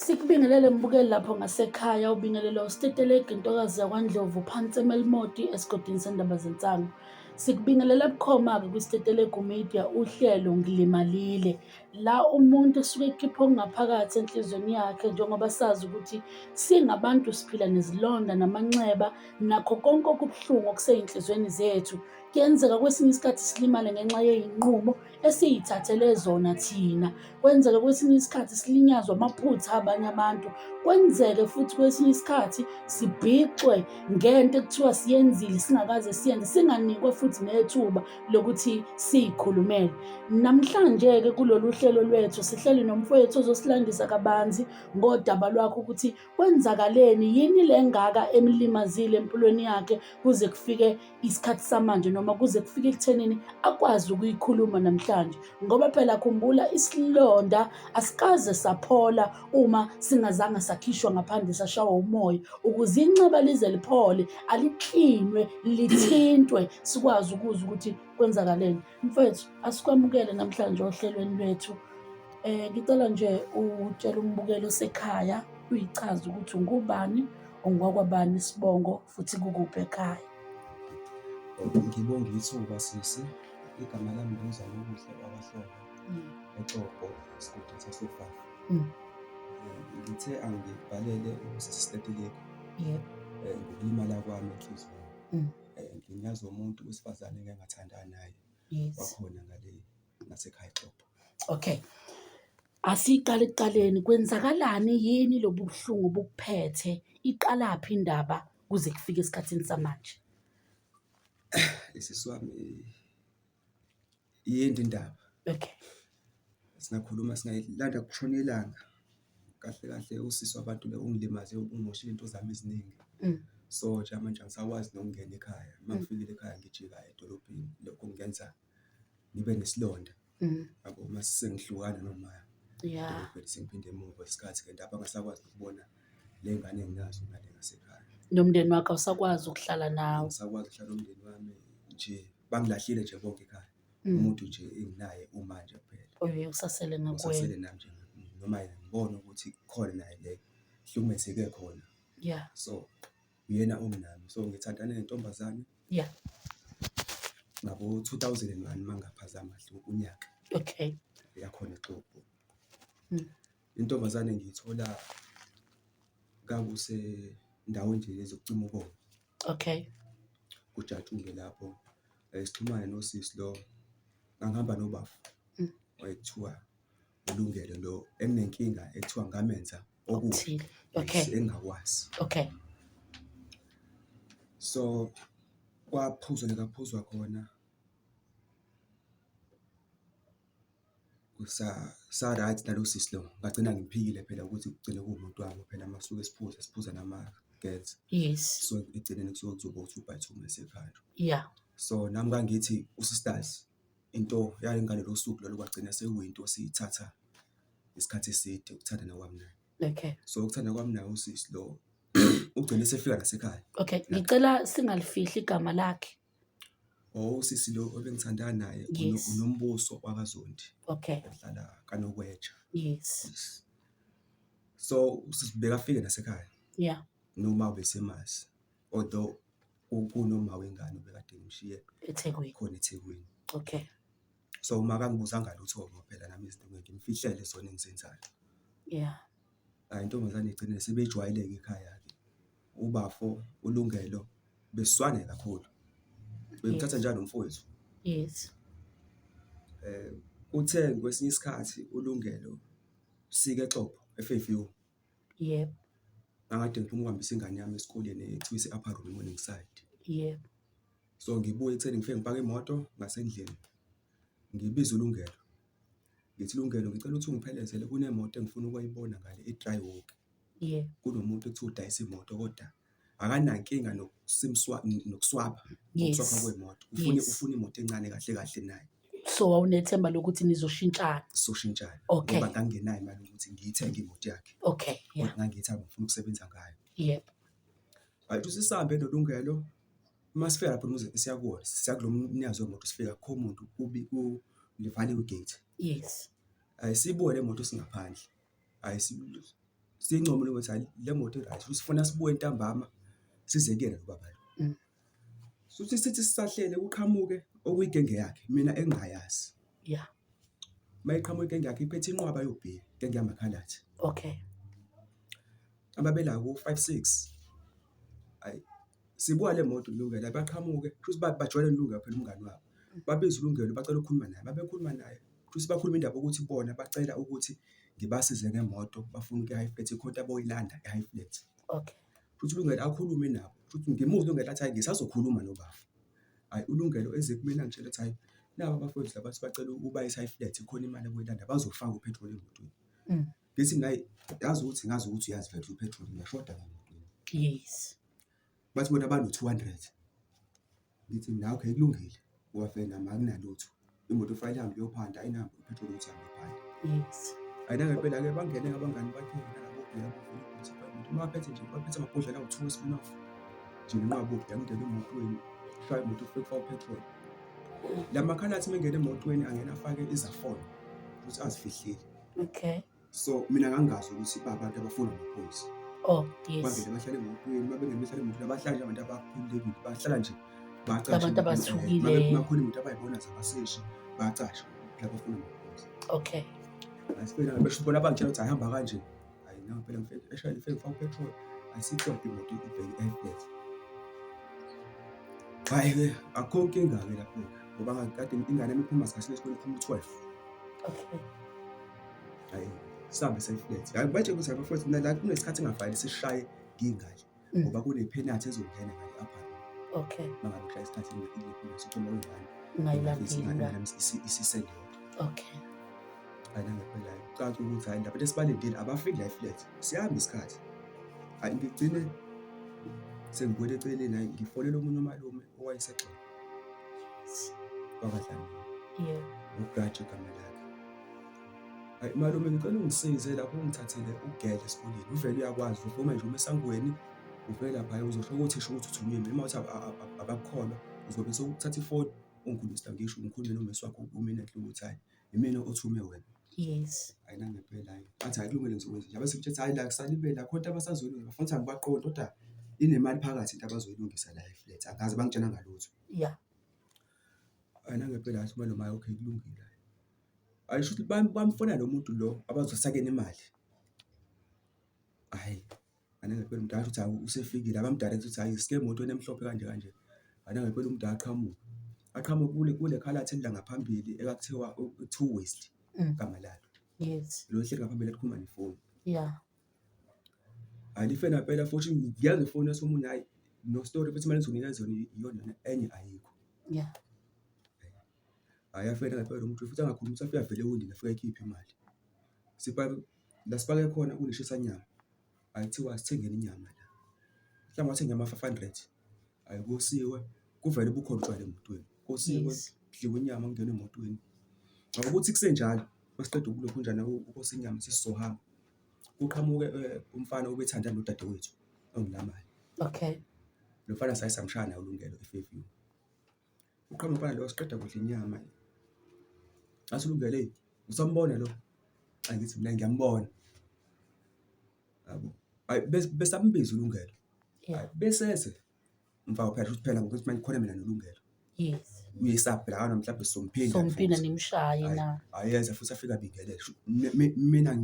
Sikubingelele mbukeli lapho ngasekhaya, ubingelelwa uStetelegu intokazi yakwaNdlovu phansi eMelimoti esigodini sendaba zensangu. Sikubingelela bukhoma-ke kwiStetelegu Media uhlelo Ngilimalile. La umuntu esuke ekhipha okungaphakathi enhliziyweni yakhe njengoba sazi ukuthi singabantu siphila nezilonda namanxeba nakho konke okubuhlungu okusey'nhliziyweni zethu. Kuyenzeka kwesinye isikhathi silimale ngenxa yey'nqumo esiyithathele zona thina. Kwenzeke kwesinye isikhathi silinyazwe amaphutha abanye abantu. Kwenzeke futhi kwesinye isikhathi sibhixwe ngento ekuthiwa siyenzile singakaze siyenze, singanikwa futhi nethuba lokuthi siyikhulumele. Namhlanje-ke kulolu hlelo lwethu sihleli nomfowethu ozosilandisa kabanzi ngodaba lwakhe ukuthi kwenzakaleni, yini le ngaka emlimazile empilweni yakhe kuze kufike isikhathi samanje noma kuze kufike ekuthenini akwazi ukuyikhuluma namhlanje ngoba phela khumbula isilonda asikaze saphola uma singazange sakhishwa ngaphandle sashawa umoya ukuze inxeba lize liphole aliklinwe lithintwe sikwazi ukuzwa ukuthi kwenzakaleni. Mfethu asikwamukele namhlanje ohlelweni lwethu. Ngicela nje utshele umbukeli osekhaya uyichaze ukuthi ungubani, ungwakwabani isibongo futhi kukuphi ekhaya. Ngibonge ithuba sisi, igama lami nguZanokuhle wakwaHlophe, eXobho, esigodini sasoFafa. Ngithe angibhalele usisi Stetelegu ngokulimala kwami enhliziyweni. Ngilinyazwe umuntu wesifazane engike ngathandana naye, wakhona ngale ngasekhaya eXobho. Okay. Asiyiqale ekuqaleni, kwenzakalani, yini lobu buhlungu obukuphethe? Iqalaphi indaba kuze kufike esikhathini samanje? Sisi wami, iyinde indaba. Singakhuluma singayilanda kushone ilanga. Kahle kahle usisi wabantu lo ungilimaze, ungimoshele iy'nto zami eziningi. So njengamanje angisakwazi nokungena ekhaya. Uma ngifikile ekhaya ngijika edolobheni, lokho kungenza ngibe nesilonda. Yabo, mase sengihlukana noma edolobheni sengiphinde emuva isikhathi-ke lapho angasakwazi nokubona le ngane enginazo ngale ngasekhaya. Nomndeni wakho awusakwazi ukuhlala nawo. Angisakwazi ukuhlala nomndeni wami nje, bangilahlile nje bonke ekhaya. Umuntu nje enginaye umanje kuphela. Oye usasele ngakuwena. Usasele nami nje noma yena ngibona ukuthi khona naye le hlukumezeke khona. So uyena omnami. So ngithandana nentombazane. Ngabo 2001 mangaphazami kahle unyaka. Yakhona eXobho. Intombazane ngiyithola kakuse ndawo nje yezokucima ukoma. Kujatshulwe lapho. Sixhumane nosisi lo, ngangihamba nobafo ekuthiwa uLungelo lo enginenkinga ekuthiwa ngamenza okubi engingakwazi. So kwaphuzwa la kwaphuzwa khona sa-right nalo sisi lo, ngagcina ngimphikile phela ukuthi kugcine kuwumuntu wami phela uma suke siphuza siphuza nama-girls. So ekugcineni kusuke kuzoba u-two by two mase ekhaya. So nami ngangithi usisters into yayingalolo suku lolo kwagcina sekuyinto esiyithatha isikhathi eside ukuthandana kwami naye. So ukuthanda kwami naye usisi lo ugcine esefika nasekhaya. Okay, ngicela singalifihli igama lakhe. Oh, usisi lo ebengithandana naye uNombuso wakaZondi. Ohlala kaNokwetsha. Yes. So usisi bekafike nasekhaya. Noma ubesemazi. Although kunoma wengane obekade ngimshiye eThekwini. Khona eThekwini. So uma kangibuzanga lutho phela nami izinto ngimfihlele zona engizenzayo. Hhayi intombazane igcine sebejwayeleke ekhaya-ke. Ubafo uLungelo besizwane kakhulu. Bengithatha njengomfowethu. Kuthe kwesinye isikhathi uLungelo sike eXobho eFairview. Ngangikade ngiphuma ukuhambisa ingane yami esikoleni ekuthiwa ise-Upper Room eMorningside. So ngibuye ekuseni ngifike ngipake imoto ngasendlini, ngibize uLungelo. Ngithi Lungelo, ngicela ukuthi ungiphelezele kunemoto engifuna ukuyibona ngale e-dry walk. Kunomuntu ekuthiwa udayisa imoto kodwa akanankinga nokuswapha, ukuswapha kwemoto. Ufuna ufuna imoto encane kahle kahle naye. So wawunethemba lokuthi nizoshintshana? Soshintshana. Ngoba ngangingenayo imali yokuthi ngiyithenge imoto yakhe. Kodwa ngangiyithanda ngifuna ukusebenza ngayo. Right, usisambe noLungelo. Uma sifika lapho umuzi esiya kuwona, siya kulo mnikazi wemoto sifika akukho muntu kubi livaliwe igate. Siyibuke le moto singaphandle. Hhayi Siyincome ukuthi hhayi le moto i-right, sifuna sibuye ntambama size kuyena lo baba lo. Suthi sithi sisahlele kuqhamuke okuyigenge yakhe mina engingayazi. Uma iqhamuka igenge yakhe iphethe inqwaba yobhiya, igenge yamakhalathi. Ababela ko-five, six. Hhayi, sibuka le moto Lungelo baqhamuke kushuthi bajwayele noLungelo phela umngani wabo. Babize uLungelo bacela ukukhuluma naye, uma bekhuluma naye kushuthi bakhuluma indaba yokuthi bona bacela ukuthi ngibasize ngemoto bafuna ukuya e-High Flats, khona into abayoyilanda e-High Flats. Kushuthi uLungelo akhulume nabo, kushuthi ngimuzwe uLungelo athi hhayi ngisazokhuluma nobafo. Hhayi uLungelo eze kumina angitshela ethi hhayi naba abafowethu laba bathi bacela ubayise e-High Flats khona imali abayoyilanda bazofaka u-petrol emotweni. Ngithi mina hhayi yazi ukuthi ngazi ukuthi uyazi vele ukuthi u-petrol uyashoda la emotweni. Bathi bona bano-200. Ngithi mina okay kulungile ngoba vele nami anginalutho. Imoto kufanele ihambe iyophanda ayinabo u-petrol ukuthi ihambe iyophanda. Hhayi nangempela-ke bangene-ke abangani bakhe nalabo obhiya bavula ibhuthi imoto. Uma baphethe nje baphethe amabhodlela awu-two e-Smirnoff nje nenqwaba yobhiya kungene emotweni kushaywe imoto kufike kufakwe u-petrol. La makhalathi uma engena emotweni angena afake izafoni ukuthi azifihlile. So mina ngangingazi ukuthi ba abantu abafuna amaphoyisa. Oh, yes. Bangene bahlale emotweni, uma bengene behlale emotweni abahlali nje abantu abakhululekile, bahlala nje bacashe. Abantu abathukile. Uma kukhona imoto abayibona zabaseshi, bayacasha la bafuna amaphoyisa. Asifike besho bona bangitshela ukuthi ayihamba kanje. Hayi nawe phela ngifike eshayela ifike ngifaka u-petrol. Ayisiqede imoto ibheke e-flat. Hhayi-ke akukho nkinga-ke lapho-ke ngoba kade ingane yami iphuma sikhathi esikoleni iphuma u-12. Hhayi sihambe siye e-flat. Hhayi batshele ukuthi abafowethu mina la kunesikhathi engafanele sishaye ngingale ngoba kune-penalty ezongena ngale upper room. Uma ngabe kushaya isikhathi ile-penalty ucima kwengane Ungayilandeli. Isisendedwa. Hhayi nangempela hhayi kucace ukuthi hhayi labantu esibalindile abafiki la e-flat. Siyahamba isikhathi. Hhayi ngigcine sengibuyela eceleni hhayi ngifonela omunye umalume owayesegxeka. WakaDlamini. UGatsha igama lakhe. Hhayi malume ngicela ungisize lapho ungithathele ugele esikoleni, uvele uyakwazi uvuma nje uma esangweni uvele laphaya uzosho kothisha ukuthi uthunywe yimi, uma kuwukuthi abakukholwa uzobe sewuthatha ifoni ungikhulumise la ngisho ngikhulume nomesi wakho uMinenhle ukuthi hhayi imina othume wena. Hhayi nangempela hhayi, bathi hhayi kulungile ngizokwenza njalo. Bese ngitshela ukuthi hhayi la kusalibele akukho nto abasazoyilungisa bafuna ukuthi angibaqondi kodwa inemali phakathi into abazoyilungisa la e-flat, angazi abangitshelanga lutho. Hhayi nangempela hhayi umalume hhayi okay kulungile hhayi. Hhayi shuthi bamfuna lo muntu lo abazosakena imali. Hhayi, nangempela umuntu asho ukuthi hhayi usefikile abam-direct-a ukuthi hhayi sike emotweni emhlophe kanje kanje. Hhayi nangempela umuntu aqhamuke, aqhamuke kule kule khalathi elila ngaphambili ekakuthiwa kuthiwa uWesley igama lalo. Lo ohleli ngaphambili elikhuluma nefoni. Hhayi life nampela futhi ngiyazi ifoni yasomunye hhayi no-story futhi imali engizokunikeza yona iyona enye ayikho. Hhayi afike ngempela lo muntu futhi angakhulumi ukuthi afike avele ewindini afike ayikhiphe imali. Sipake la sipake khona kuneshisanyama, hhayi kuthiwa asithengeni inyama la. Mhlawumbe wathenga ama-five hundred, hhayi kosiwe kuvele bukhona utshwala emotweni, kosiwe kudliwe inyama kungenwe emotweni. Ukuthi kusenjalo masiqeda ukulokhunjana ukosa inyama sesizohamba, kuqhamuke umfana obethandana nodadewethu ongenamali. Lo mfana saye samshaya naye uLungelo e-Fairview. Uqhamuka umfana lo siqeda kudla inyama. Athi uLungelo eyi usambona lo? Angithi mina ngiyambona. Yabo, hhayi besambiza uLungelo. Hhayi beseze umfana phela shuthi phela ngokuthi manje khona mina noLungelo. Uyesaba phela akana mhlawumbe sizomphinda Somphinda futhi. nimshaye Hhayi, na. ayeza futhi afike abingelele. Mina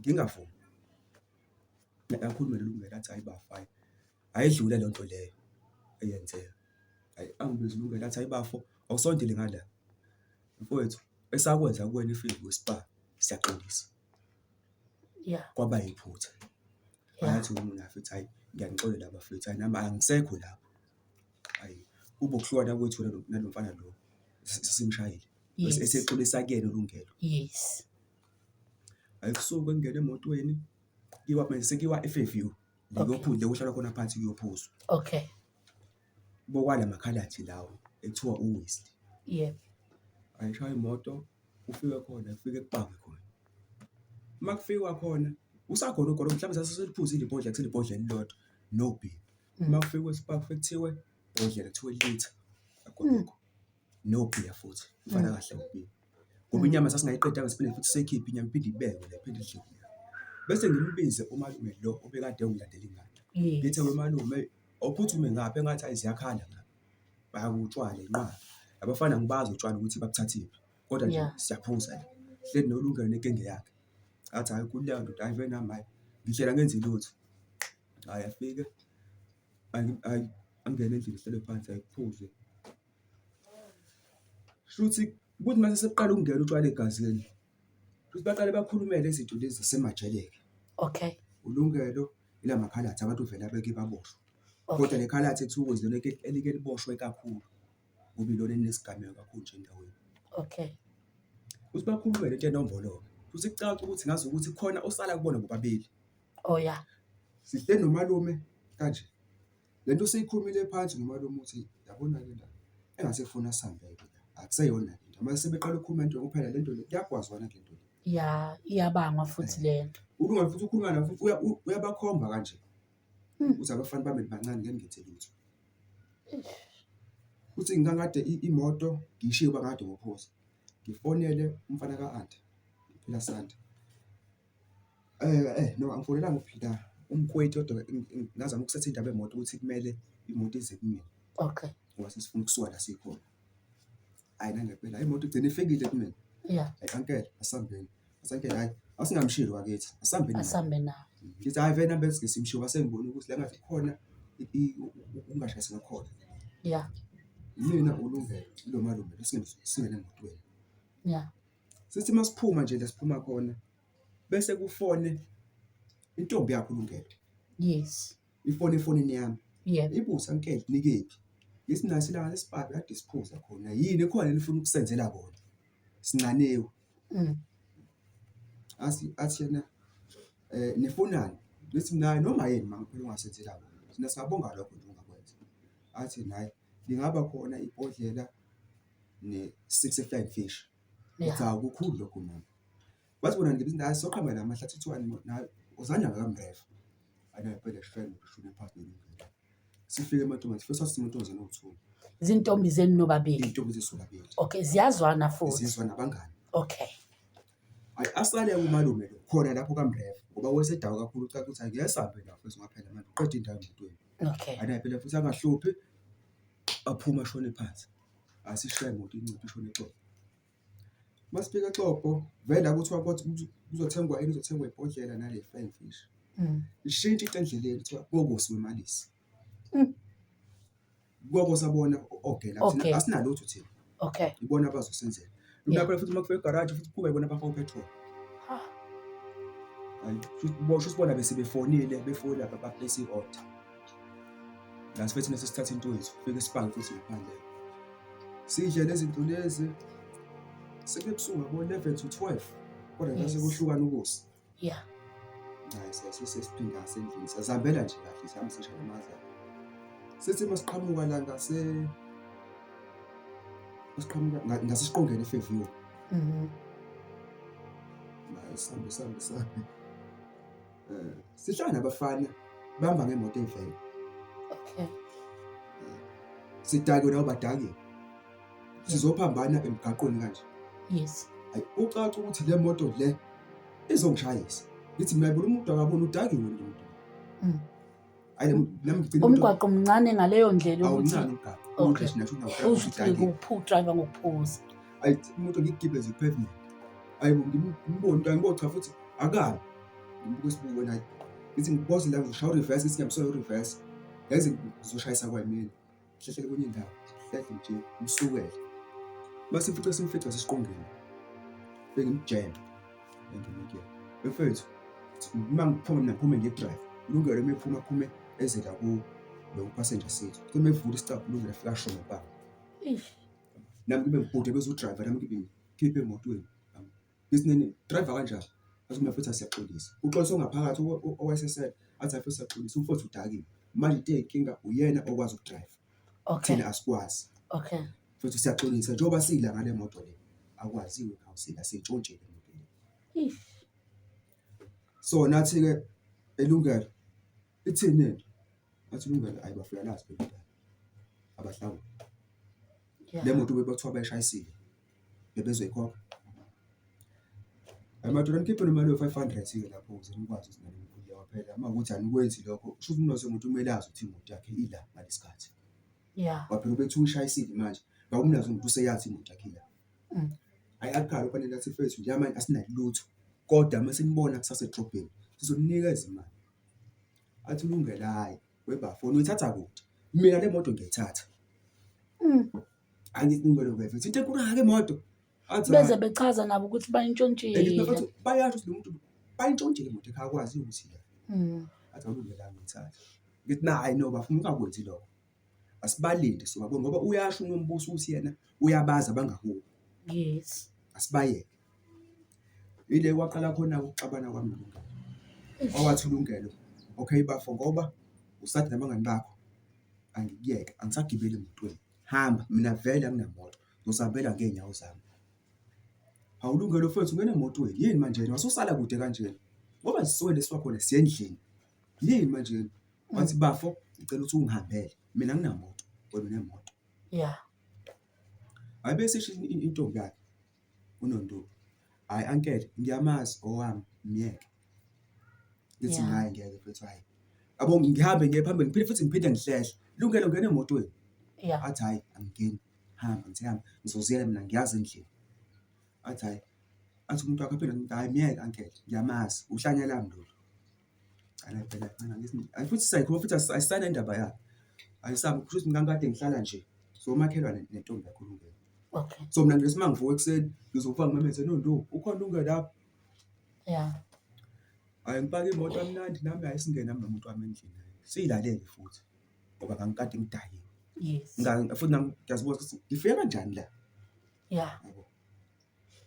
ngingavumi. Akhulume noLungelo athi hhayi bafo hhayi. Ayidlule leyo nto leyo eyenzeka. Hhayi angibize uLungelo athi, hhayi bafo awusondele ngala mfowethu, esakwenza kuwena efika kwiSpar siyaxolisa. Kwaba yiphutha. Wathi umuntu afethu hhayi ngiyanixolela bafethu, hhayi nami angisekho lapho. Hhayi kube ukuhlukana kwethu nalo mfana lo sesimshayile. Bese esexolisa kuyena uLungelo. Hhayi kusuke kungena emotweni kuyiwa manje sekuyiwa e-Fairview. Ngiyophuza kuhlalwa khona phansi kuyophuzwa. Bokwala makhalathi lawo ekuthiwa uWesley. Ayishaya imoto ufike khona kufike kupakwe khona. Uma kufikwa khona usakhona ugolo mhlawumbe saseseliphuzile ibhodlela kuselibhodlela elilodwa nobhiya. Uma kufikwa e-Spar kufike kuthiwe bhodlela kuthiwe litha kagologo nobhiya futhi mfana kahle ubhiya. Ngoba inyama sasingayiqedanga siphinde futhi siyikhiphe inyama iphinde ibekwe la iphinde idliwe. Bese ngimbize umalume lo obekade engilandela ingane. Ngithe wemalume awuphuthume ngapha engathi hhayi ziyakhala ngapha. Bayakutshwala inqwaba. Abafana angibazi utshwala ukuthi babuthathephi kodwa nje siyaphuza la. Hleli noLungelo negenge yakhe. Athi hhayi khululeka ndoda, hhayi vele nami hhayi ngihlela angenzi lutho. Hhayi afike hhayi angene endlini kuhlalwe phansi hhayi kuphuzwe. Shuthi kuthi mase sekuqala ukungena utshwala egazini, shuthi baqale bakhulume le zinto lezi zasemajele-ke. Okay. Ulungelo ilamakhalatha abantu vele abeke baboshwe. Kodwa le khalatha ekuthiwa ilona elike liboshwe kakhulu ngoba ilona elinesigameko kakhulu nje endaweni. Okay. Ukuthi bakhulume lento yenombolo-ke, futhi kucace ukuthi ngazi ukuthi khona osala kubona bobabili. Oh ya. Sihleli nomalume kanje, le nto useyikhulumile phansi nomalume ukuthi yabona-ke la engase kufuna sihambe-ke la, akuseyona le nto. Mase sebeqala ukukhuluma into ngoba phela le nto le kuyagwazwana kule nto le. Ya, iyabangwa futhi le nto. Ulungelo futhi ukhuluma nabo futhi uyabakhomba kanje. Ukuthi abafana bami bancane ngeke ngenze lutho. Futhi ngangikade imoto ngiyishiye ngoba ngangikade ngophuza. Ngifonele umfana ka-anti, uPhilasande. No, angifonelanga uPhila, umkweti kodwa ngazama ukusetha indaba yemoto ukuthi kumele imoto ize kumina. Okay. Ngoba sesifuna ukusuka la sikhona. Hhayi nangempela imoto igcine ifikile kumina. Hhayi ankela asambeni, asankela hhayi asingamshiyi lo wakithi asambeni naye. Asambe naye. Ngithi hhayi vele nami bese simshiye ngoba sengibona ukuthi la ngathi kukhona ukungashayisani okukhona. Imina uLungelo, ilo malume lo singene emotweni. Sithi uma siphuma nje la siphuma khona bese kufone intombi yakhe uLungelo. Ifone efonini yami. Ibuze ankele nikephi? Ngithi nasi la ngalesipaki kade siphuza khona yini ekhona enifuna ukusenzela kona? Sincanewe. Athi athi yena nifunani? Ngithi mina hhayi noma yini mama phela ongasenzela kona, thina singabonga lokho nje ongakwenza. Athi yena hhayi lingaba khona ibhodlela ne-six ye-flying fish. Ngithi hawu kukhulu lokho mama. Bathi bona ngithi hhayi soqhamuka namahlathi kuthiwani uzanya ngakamrefa. Hhayi nangempela sishaya imoto ishone phansi nelungelo. Sifike emantombazane sifike sathi simantombazane awu-two. Zintombi zenu nobabili? Iy'ntombi zethu sobabili. Okay, ziyazwana futhi? Ziyazwana abangani. Okay. Hhayi asale umalume lo khona lapho kamrefa ngoba wayesedawe kakhulu ucaca ukuthi hhayi ngeke sihambe la mfethu ngoba phela manje uqeda indawo emotweni. Okay. Hhayi naye phela futhi angahluphi aphume ashone phansi. Asishaye imoto inciphe ishone eXobho. Uma sifika eXobho vele la kuthiwa kuzothengwa ini, kuzothengwa ibhodlela nale flying fish. Ishintshe into endleleni kuthiwa kokosi wemalisi. Kokosa bona ogela thina Okay. asinalutho thina. Okay. Ibona abazosenzela. Phela futhi uma kufika egaraji futhi kube ibona abafaka upetrol. Ha. Hayi futhi bosho sibona bese befonile befona lapha ba-place i-order. La sifike thina sesithatha into yethu, fike sipange futhi ngaphandle. Sidle lezi zinto lezi sekubusuku ngabo 11 to 12 kodwa nje sekuhlukana ukusa. Yeah. Hayi sesiphinda ngasendlini sazihambela nje kahle sihamba sisho namazana. Sithi masiqhamuka la ngase masiqhamuka ngasesiqongeni eFairview. Hayi sihambe sihambe sihambe. Sihlala nabafana bahamba ngemoto eyivele. Okay. Sidakiwe nabo badakiwe. Sizophambana emgaqweni kanje. Yes. Hayi ucaca ukuthi le moto le izongishayisa. Ngithi mina yibona umuntu akaboni udakiwe lo muntu. Hayi nami ngigcina Umgwaqo mncane ngaleyo ndlela ukuthi awumncane umgaqo. Okay. Uthi nasho udakiwe. Uthi drive ngokuphuza. Hayi imoto ngigibeze pavement. Hayi ngimbone into angibo cha futhi akami. Ngibuke isibuko naye. Ngithi ngipause la ngizoshaya u-reverse ngithi ngiyamsola u-reverse. Yazi ngizoshayisa kwayimina. Hlehlele kwenye indawo. Hlehle nje ngimsukele. Mase simfica simfica sesiqongeni. Bengimjeme. Engene kuyena. Mfethu uma ngiphuma mina ngiphume nge-drive. Ulungelo uma ephuma aphume eze la ku lo passenger seat. Uma evula isicabha ulungelo afike asho ngempama. Eish. Nami ngibe ngibhude bese u-driver nami ngibe ngikhiphe emotweni. Ngithi nini driver kanjani? Athi mina mfethu siyaxolisa. Uxolisa ongaphakathi owayesesele athi hayi mfethu siyaxolisa umfowethu udakiwe. Manje into eyinkinga uyena okwazi ukudrayiva. Okay. Thina asikwazi. Okay. Mfethu siyaxolisa njengoba sila ngale moto le akwaziwe khawusila siyitshontshile imoto le. Eish. So nathi-ke elungelo ithini into? Athi ilungelo ayi bafika nazi phela indaba. Abahlawuli. Le moto bekuthiwa bayishayisile bebezoyikhokha. Hhayi madoda nikhiphe noma leyo 500-ke lapho ukuze nikwazi ukuthi nani nikhululeke phela uma kuwukuthi anikwenzi lokho, kusho ukuthi umnikazi wemoto kumele azi ukuthi imoto yakhe ila ngalesi khathi. Ngoba phela ube uyishayisile manje, ngoba umnikazi wemoto useyazi imoto yakhe ila. Hhayi akukhalwe kufanele athi mfethu njengamanje asinalutho kodwa uma sinibona kusasa edrobheni sizoninikeza imali. Athi uLungelo, hhayi webafo niyithatha kuphi? Mina le moto ngiyayithatha. Angithi Lungelo mfethu into enkulu kangaka imoto. Athi Beze hhayi. bechaza nabo ukuthi And bayintshontshile. mfethu bayasho ukuthi lo muntu bayintshontshile imoto ekhaya akwazi ukuthi la. Athi awulungelanga uyithathe. Ngithi na hhayi no bafuna ungakwenzi lokho. Asibalinde sobabona ngoba uyasho uNombuso ukuthi yena uyabazi abangakubo. Yes. Asibayeke. Ile kwaqala khona ukuxabana kwami noLungelo. Wawathi uLungelo, okay bafo ngoba usathi nabangani bakho angikuyeke angisagibeli emotweni. Hamba mina vele anginamoto ngizihambela ngey'nyawo zami. Hawu Lungelo mfethu ungena emotweni yini manje wasusala kude kanjena? Ngoba sisuke la esisuka khona siya endlini. Yini manje? Wathi bafo ngicela ukuthi ungihambele mina anginamoto wena unemoto. Yeah. Hhayi bese isho intombi yakhe uNonduku, hhayi ankele ngiyamazi owami myeke. Ngithi Yeah. hhayi ngeke mfethu hhayi. Yabo ngihambe ngiye phambili ngiphinde futhi ngiphinde ngihlehle. Lungelo ngena emotweni. Yeah. Athi hhayi angingeni, hamba ngithi hamba ngizoziyela mina ngiyazi endlini. Athi hhayi, athi umuntu wakhe aphinde hhayi myeke ankele ngiyamazi uhlanya lami lolu. Cha phela hhayi futhi siyayikhuluma futhi asisanendaba yakhe. Ayisabi kusho ukuthi ngangikade ngihlala nje somakhelwane nentombi yakhe uLungelo. Okay. So mina ngithi uma ngivuka ekuseni ngizovuka ngimemeze Nondu ukhona uLungelo lapho? Yeah. Hhayi ngipake imoto kamnandi nami hhayi singene nami nomuntu wami endlini hhayi siyilalele futhi ngoba ngangikade ngidakiwe. Yes. Futhi nami ngiyazibuza ukuthi ngifike kanjani la? Yeah. Yabo.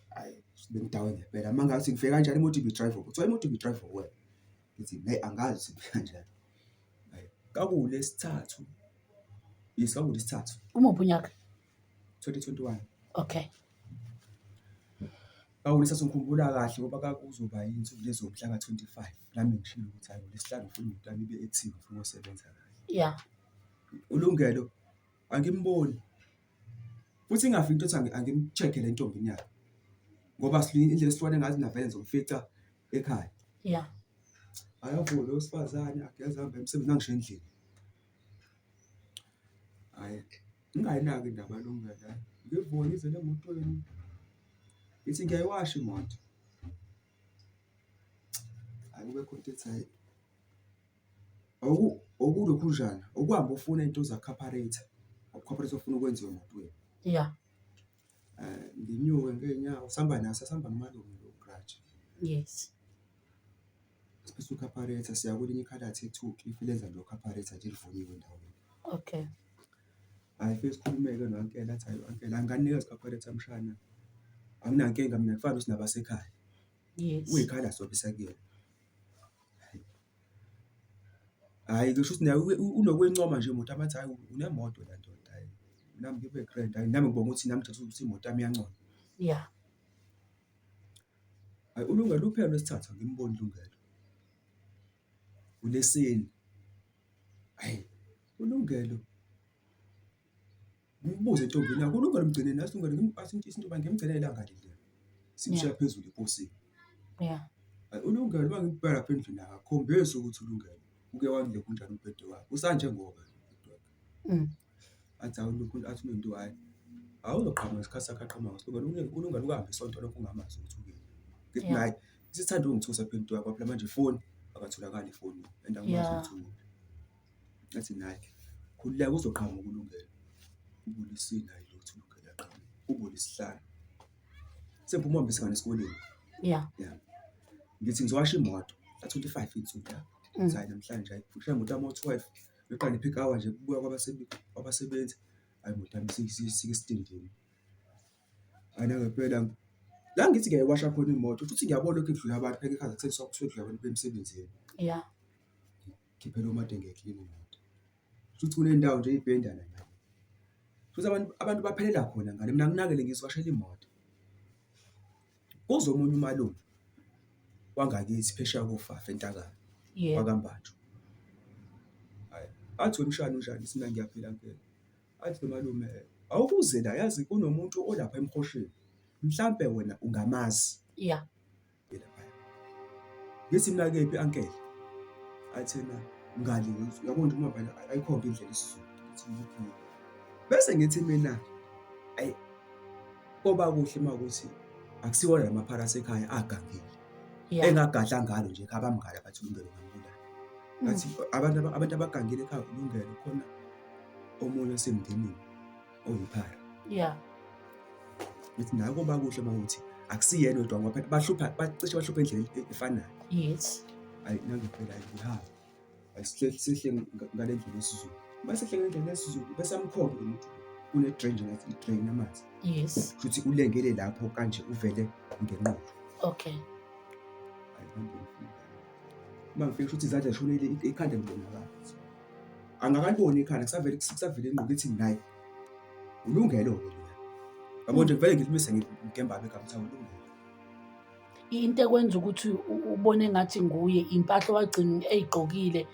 Hhayi bengidakwe ngempela uma ngathi ngifike kanjani imoto ibi-drive-wa, kuthiwa imoto ibi-drive-wa uwena. Ngithi hheyi angazi ukuthi ngifike kanjani. Hhayi kwakuwuLwesithathu, yes kwakuwuLwesithathu. Umuphi unyaka? 2021. Okay. KwakuwuLwesithathu ngikhumbula kahle ngoba kwakuzoba iy'nsuku lezi zomhla ka-25 nami ngishilo ukuthi hhayi ngoLwesihlanu ngifuna imoto yami ibe active ngifuna ukuyosebenza kahle. Yeah. ULungelo angimboni. Futhi ingafiki into ethi angim-check-e le ntombi yakhe ngoba indlela esihlukane ngayo navele ngizomfica ekhaya. Yeah. Hhayi avuke lo wesifazane ageze ahambe emsebenzini angishiye endlini. Hhayi ngingayinaki indaba kaLungelo hhayi, ngivuke ngizele emotweni ngithi ngiyayiwasha imoto. Hhayi kube khona into ethi hhayi okulokhunjana, ukuhamba ufuna into za-carburetor, u-carburetor ofuna ukwenziwa emotweni. Yeah. Nginyuke ngey'nyawo sihamba naye, sasihamba nomalume lo Grudge. Yes. Siphethe u-carburetor siya kwelinye ikhalathi ekuthiwa uCliff lenza nje o-carburetor nje elivunyiwe endaweni. Okay. Hhayi fike sikhulume-ke no-ankela athi hhayi u-ankela anganinikeza u-carburetor mshana, anginankinga mina kufana nokuthi nabasekhaya. Yes. Uyikhalathi wabe kuyena. Hhayi kusho ukuthi naye unokuy'ncoma nje imoto athi hhayi unemoto la ndoda hhayi, nami ngibe grand, hhayi nami ngibonga ukuthi nami ngithathe ukuthi imoto yami iyanconywa. Yeah. Hhayi uLungelo uphela uLwesithathu angimboni uLungelo, uLwesine, hhayi uLungelo. Ngibuze entombini yakho uLungelo umgcineni athi Lungelo athi intombi ngimgcine ilanga lile. Simshiya phezulu eposini. Yeah. Hhayi uLungelo uma ngimbheka lapha endlini akakhombisi ukuthi uLungelo uke wangilokhu njani umbhede wakhe. Usanjengoba nje umbhede wakhe. Athi hawu lokhu athi unento hhayi. Awuzoqhamuka ngesikhathi sakhe aqhamuka ngaso. Ulungelo uLungelo uhambe isonto lonke ungamazi ukuthi ukephi. Ngithi Yeah. naye isithanda ukungithusa phela into yakho phela manje ifoni akatholakali efonini and angimazi Yeah. ukuthi ukuphi. Ngathi naye khululeka uzoqhamuka uLungelo. Ubulisile hhayi lutho uLungelo uyaqhamuka. Ubulisihlanu. Sengiphuma uhambisa ingane esikoleni. Yeah. Yeah. Ngithi ngizowasha imoto ka-25 iy'nsuku lapho. Ngithi hhayi namhlanje hhayi kushaya imoto yami o-12. Ngiqale nge-peak hour nje kubuya kwabasebenzi. Hhayi imoto yami isikesitendini. Hhayi nangempela la ngithi ngiyayiwasha khona imoto futhi ngiyabona lokhu kudlula abantu phela ikhaza kusuke kudlula abantu bemsebenzini. Yeah. Ngikhiphe lo made ngiyayiklina imoto. Shuthi kunendawo nje eyibhendana ngale. Shuthi abantu baphelela khona ngale, mina anginakile ngiziwashela imoto. Kuze omunye umalume wangakithi phesheya koFafa eNtakana, wakaMbanjwa. Hhayi, athi wemshana unjani? Ngithi mina ngiyaphila mpela. Athi lo malume, awubuze la yazi kunomuntu olapha emhosheni, mhlampe wena ungamazi. Yeah. Ngithi mina kephi ankele? Athi yena ngale uyabona nje uma vele ayikhombe indlela isiZulu. Ngithi okay. Bese ngithi mina ayi koba kuhle uma kuwukuthi akusiwona la maphara asekhaya agangile. Engagadla ngalo nje ekhaya bamngala bathi uLungelo ngambulala. Ngathi abantu abagangile ekhaya uLungelo khona omunye osemndenini oyiphara. Yeah. Ngithi naye koba kuhle uma kuwukuthi akusiyena yedwa ngoba phela bahlupha bacishe bahlupha endleleni efanayo. Yes. Ayi nangempela ngihamba. Ayi sihle ngale ndlela yesiZulu. Uma sihle ngendlela yesiZulu bese amkhombe lo muntu kune-drain nje ngathi i-drain amanzi. Yes. Kushuthi ulengele lapho kanje uvele ngenqulu. Okay. Ayi ngihambe ngifike. Uma ngifika kushuthi izandla zishonile ikhanda libonakala. Angakaliboni ikhanda kusavele kusavele ingqondo ithi nayi ulungelo-ke loya. Yabo nje ngivele ngilimise ngemba igama ukuthi awulungelo. Into ekwenza ukuthi ubone engathi nguye impahla owagcina eyigqokile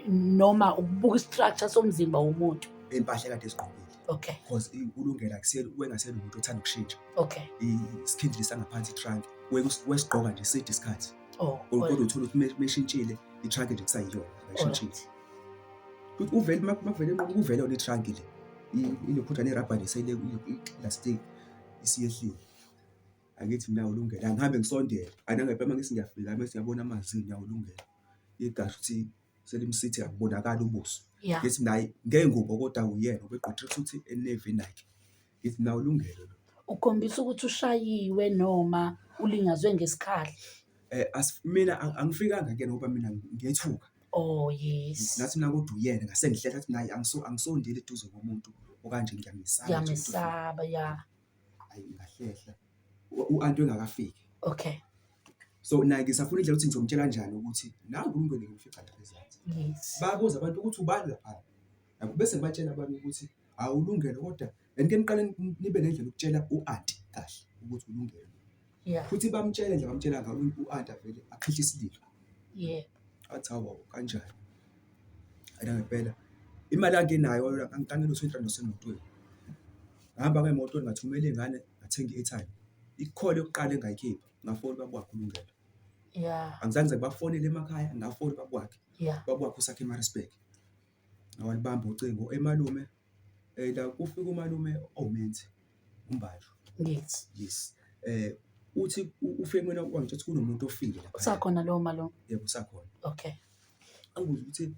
noma ukubuka i-structure somzimba womuntu. Impahla ekade ezigqokile. Okay. Because ulungelo akusiyena wengasiyena umuntu othanda ukushintsha. Okay. Isikhindi sangaphansi i-trunk wesigqoka nje side isikhathi. Oh. Kodwa uthola ukuthi meshintshile i-trunk nje kusayiyona akayishintshile. Futhi uvele makuvele kuvele yona i-trunk le ilokhunjana irabha nje seyile i-plastic isiyehlile. Angithi mina ulungelo angihambe ngisondele anangempela uma ngithi ngiyafika mese ngiyabona amazinyo awulungelo igazi ukuthi selimsithe akubonakali ubuso. Ngithi mina hhayi ngengubo kodwa uyena ubegqoke i-tracksuit e-navy Nike. Ngithi mina ulungelo lo. Ukhombisa ukuthi ushayiwe noma ulinyazwe ngesikhali. Mina angifikanga kuyena ngoba mina ngiyethuka. Oh yes. Ngathi mina kodwa uyena ngase ngihlehla ngathi mina hhayi angisondeli eduze komuntu okanje ngiyamesaba. Ngiyamesaba ya. Hhayi ngahlehla u-anti engakafiki. Okay. So naye ngisafuna indlela ukuthi ngizomtshela kanjani ukuthi nangu uLungelo ngimfica lapha ezansi. Yes. Babuza abantu ukuthi ubani lapha. Yabo bese ngibatshela abanye ukuthi awulungelo kodwa and ke niqale nibe nendlela yokutshela u-anti kahle ukuthi ulungelo. Yeah. Futhi bamtshele nje bamtshela ngayo u-anti avele akhihle isililo. Yebo. Athi hawu kanjani. Ayina ngempela imali angenayo ngangino-20 rand osemotweni. Ngahamba ngemoto ngathumela iy'ngane ngathenga i-airtime. I-call yokuqala engayikhipha ngafona ubaba wakhe uLungelo. Yeah. Angizange ngize ngibafonele emakhaya ngafona ubaba wakhe. Yeah. Ubaba wakhe usakhe eMaritzburg. Walibamba ucingo emalume la kufika umalume owumenzi uMbanjwa. Yes. Yes. Uthi ufike kumina wangitshela ukuthi kunomuntu ofile lapha. Usakhona lowo malume? Yebo usakhona. Okay. Angibuze ukuthi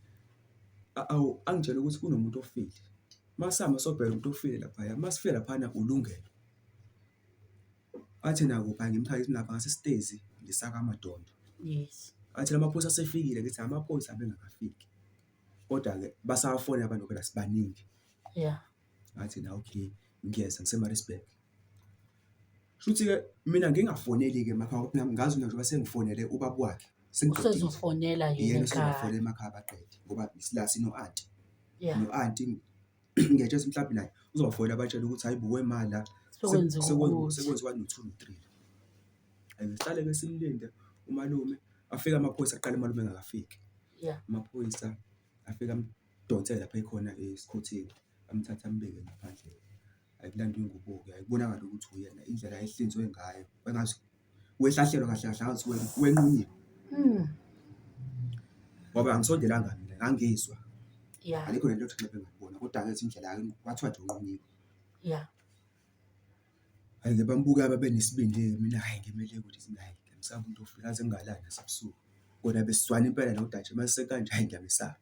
awu angitshele ukuthi kunomuntu ofile. Masihamba sobheka umuntu ofile laphaya, masifika laphana uLungelo. Athi nakuphi ngimchaze ngithi lapha ngasesitezi ngisakamadondo. Yes. Athi lamaphoyisa asefikile ngithi amaphoyisa abengakafiki. Kodwa-ke basawafonela abantu phela sibaningi. Yeah. Ngathi na okay ngiyeza ngise-Maritzburg. Shuthi-ke mina ngingafoneli-ke emakhaya ngoba phela ngazi mina njengoba sengifonele ubaba wakhe sengiqedile. Usezofonela yena Yena ekhaya. usezofonela emakhaya baqede ngoba la sino-anti. Yeah. No-anti ngiyatshela ukuthi mhlawumbe naye uzobafonela abatshele ukuthi hayi bo wema la Sekwenzeka ukuthi. sekwenziwa no-two no-three. And sihlale-ke simlinde umalume afike amaphoyisa kuqala umalume engakafiki. Yeah. Amaphoyisa afike amdonsele lapha ekhona esikhotheni amthathe ambeke ngaphandle. Hhayi kulandwa ingubo-ke, hhayi kubonakale ukuthi uyena indlela ayehlinzwe ngayo engathi wehlahlelwa kahle kahle ngathi wenqunyiwe. Ngoba angisondelanga mina ngangizwa. Yeah. Alikho nento ethi nxebe ngakubona kodwa angithi indlela kwathiwa nje unqunyiwe. Yeah. Hhayi-ke bambuka babe nesibindi-ke mina hhayi ngimele ukuthi hhayi ngiyamsaba umuntu ofile ngaze ngingalali nasebusuku. Kona besizwana impela noDaje mase sekanje hhayi ngiyamesaba.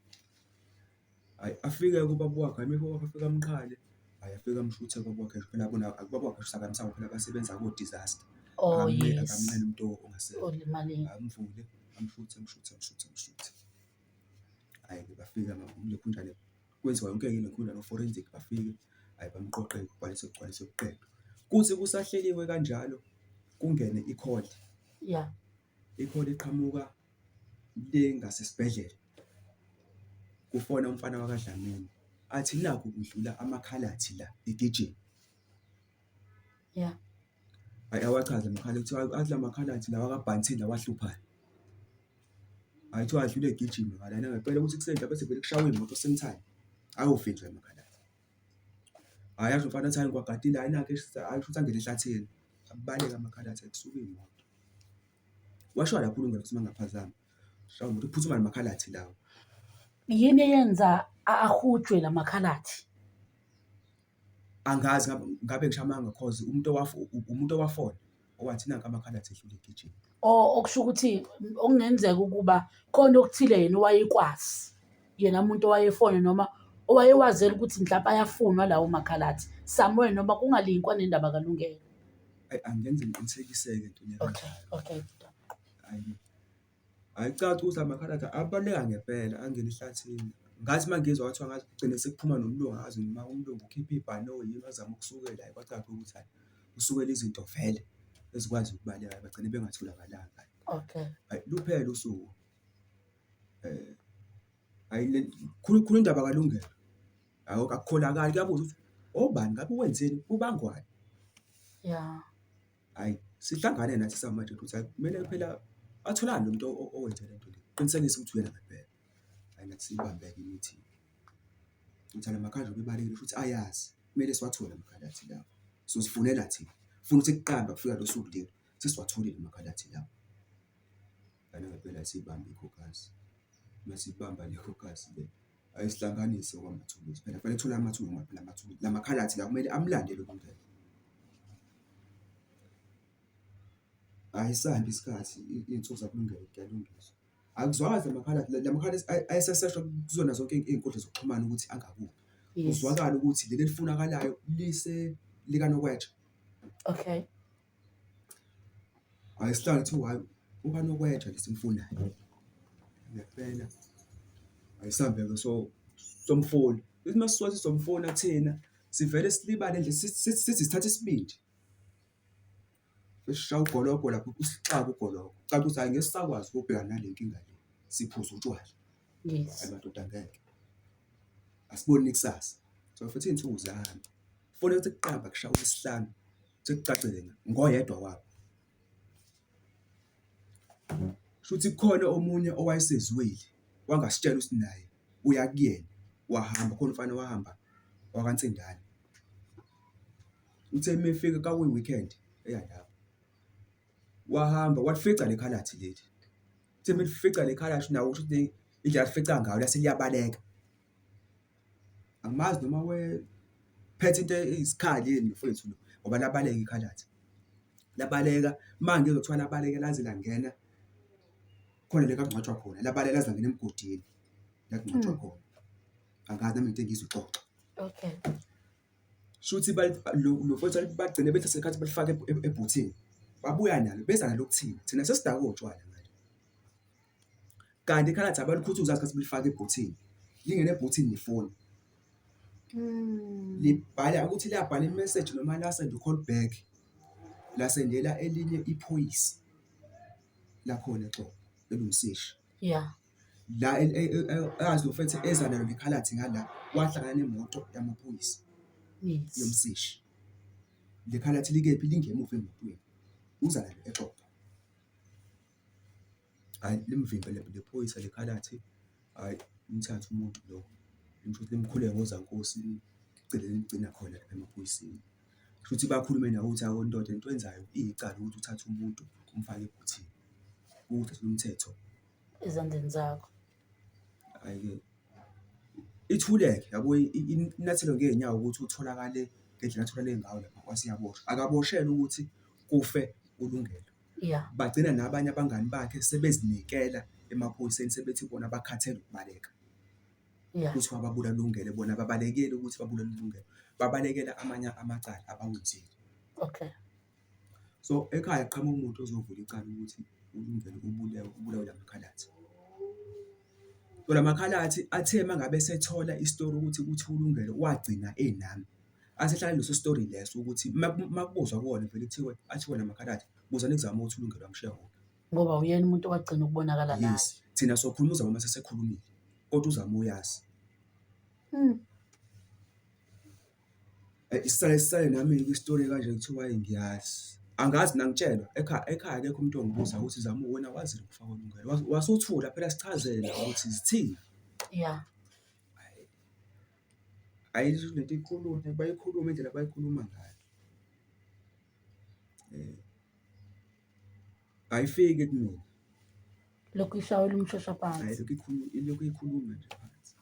Hhayi afike-ke ubaba wakhe, hhayi ubaba wakhe afike amqhale, hhayi afike amshuthe ubaba wakhe phela bona ubaba wakhe shuthi akamsabi phela basebenza ko-disaster. Oh yes. Akamnqeni umuntu ongasekho. Olimalile. Amvule, amshuthe, amshuthe, amshuthe, amshuthe. Hhayi-ke bafika lokhunjane kwenziwa yonke-ke ilokhunjana o-forensic bafike, hhayi bamqoqe kubhaliswe kugcwaliswe kuqedwe. Kuthi kusahleliwe kanjalo kungene i-call. Yeah. I-call iqhamuka le ngasesibhedlela. Kufona umfana wakaDlamini athi nakhu kudlula amakhalathi la egijima. Yeah. Hhayi awachaze amakhaladi kuthiwa athi la makhalathi lawa kaBhantini lawa ahluphayo. Hhayi kuthiwa adlule egijima ngalana ngempela ukuthi kuseni lapha sekuvele kushawe imoto same time ayovinjwa amakhaladi. Hhayi asho umfana athi hhayi ngiwagadile hhayi nakhu hhayi kushuthi angene ehlathini abaleke amakhaladi kusuke iy'moto. Washo lapho uLungelo ukuthi mangaphazami. Shaya umuntu kuphuthuma namakhalathi lawo. Yini eyenza ahujwe lamakhalathi? Angazi ngabe ngisho amanga cause umuntu owafona owathi nanka amakhalathi edlule egijima. Oh, okusho ukuthi okungenzeka ukuba khona okuthile yena owayekwazi, yena muntu owayefona noma owayewazela ukuthi mhlampe ayafunwa lawo makhalathi somewhere noma kungalinkwa nendaba kaLungelo. Ayi angenze ngiqinisekiseke entweni Okay, ekanjalo. okay. Ayi, ayicaci ukuthi amakhaladi abaluleka ngempela angene ehlathini. Ngathi uma ngizwa kwathiwa ngathi kugcine sekuphuma nomlungu angazi noma umlungu ukhipha ibhanoyi yini wazama ukusukela hhayi kwacaca ukuthi hhayi usukela izinto vele ezikwazi ukubaleka bagcine bengatholakalanga. Okay. Hhayi luphele usuku. Hhayi le khulu khulu indaba kaLungelo. Hhayi akukholakali kuyabuza ukuthi obani ngabe wenzeni kubangwani? Ya. Hhayi sihlangane nathi samadoda ukuthi hhayi kumele phela atholakale lo muntu owenze le nto le, qinisekise ukuthi uyena ngempela. Hhayi nathi siyibambe-ke imithi ukuthi la makhadi ebalekile shuthi ayazi kumele siwathole amakhadi lawa, sizozifunela thina funa ukuthi kuqamba kufika lo suku lelo sesiwatholile amakhalathi lawa. Ngale ngempela siyibambe ikhokhasi, uma siyibamba le khokhasi le ayisihlanganise okwamathuluzi phela kufanele kuthole amathuluzi ngoba phela amathuluzi la makhalathi la kumele amlandele uLungelo. Ayisambi isikhathi iy'nsuku zakuLungelo kuyalungiswa. Akuzwakali la makhalathi la makhalathi ayeseseshwa kuzona zonke iy'nkundla zokuxhumana ukuthi angakuphi. Yes. Kuzwakale ukuthi leli elifunakalayo lise likaNokwetsha. Okay. Hhayi sihlale kuthiwa hhayi ukaNokwetsha lo esimfunayo. Ngempela ayisambe-ke so somfuna. Sithi uma sisuka sizomfuna thina sivele silibale nje sithi sithatha isibindi. Sesishaya ugologo lapho usixake ugologo. Caca ukuthi hhayi ngeke sisakwazi ukubhekana nale nkinga le, siphuze utshwala. Yes. Hhayi madoda angeke, asiboni ikusasa. So futhi iy'nsuku ziyahamba, fone kuthi kuqamba kushaya uLwesihlanu sekucacile ngoyedwa wabo. Shuthi kukhona omunye owayesezwile wangasitshela ukuthi naye uya kuyena wahamba, khona umfana owahamba wakaNsindane. Uthe uma efika kwakuyi-weekend eya lapho, wahamba walifica le khalathi leli. Uthe uma elifica le khalathi nawo kushuthi indlela alifica ngayo lase liyabaleka. Angimazi noma wephethe into eyisikhali yini mfethu lo ngoba labaleka ikhalathi. Labaleka, uma ngizwa kuthiwa labaleka laze langena khona la ekungcwatshwa khona, labaleka laze langena emgodini la kungcwatshwa khona. Angazi nami into engizwa ixoxa. Okay. Shuthi lo mfowethu bagcine bethathe ikhathi balifake ebhuthini, babuya nalo beza nalo kuthina, thina sesidakwe utshwala ngale. Kanti ikhalathi abalikhuthuzi ngazi belifake ebhuthini, lingene ebhuthini nefoni. Libhala ukuthi labhala imeseji noma lasenda u-call back, lasendela elinye iphoyisa lakhona eXobho elumseshi. Ya. La azi lo mfethu eza nalo lekhalathi ngala wahlangana nemoto yamaphoyisa yomseshi. Le khalathi likephi? Lingemuva emotweni, uza nalo eXobho. Hhayi limvimbe le phoyisa le khalathi, hhayi limthathe umuntu lo, limsho limkhuleke ngozankosi ligcine limgcina khona lapha emaphoyiseni. Kushuthi bakhulume nawe ukuthi awu ndoda into oyenzayo iyicala ukuthi uthathe umuntu umfake ebhuthini, uwuthathele umthetho. Ezandleni zakho. Hhayi-ke ithule-ke yabo inyathelo ngey'nyawo ukuthi utholakale ngendlela atholakale ngayo lapha kwase uyaboshwa. Akaboshelwa ukuthi kufe uLungelo. Ya. Bagcina nabanye abangani bakhe sebezinikela emaphoyiseni sebethi bona bakhathele ukubaleka. Ya. Kuthiwa babulala uLungelo bona ababalekeli ukuthi babulale uLungelo, babalekela amanye amacala abawenzile. Okay. So ekhaya kuqhamuka umuntu ozovula icala ukuthi uLungelo ubulewe, ubulawe amakhaladi. So la makhalathi athe uma ngabe esethola isitori ukuthi kuthiwa uLungelo wagcina enami, asehlala leso sitori leso ukuthi uma kubuzwa kuwona vele kuthiwe athiwe la makhalathi, buzani kuZama ukuthi uLungelo wamshiya kuphi. Ngoba uyena umuntu owagcina ukubonakala naye. Yes, thina sokhuluma uZama uma sesekhulumile, kodwa uZama uyazi. Isale sisale nami-ke isitori kanje kuthiwa hhayi ngiyazi. Angazi mina angitshelwa ekhaya, ekhaya akekho umuntu ongibuza ukuthi Zama wena wazi ngokufa kwaLungelo, wasuthula phela sichazele ukuthi zithini. Ya. Hhayi, hhayi lento ikhulunywe bayikhulume indlela abayikhuluma ngayo. Ayifiki kumina. Lokhu ishayela umshosha Hhayi phansi. lokhu ikhuluma, ilokhu ikhuluma nje phansi.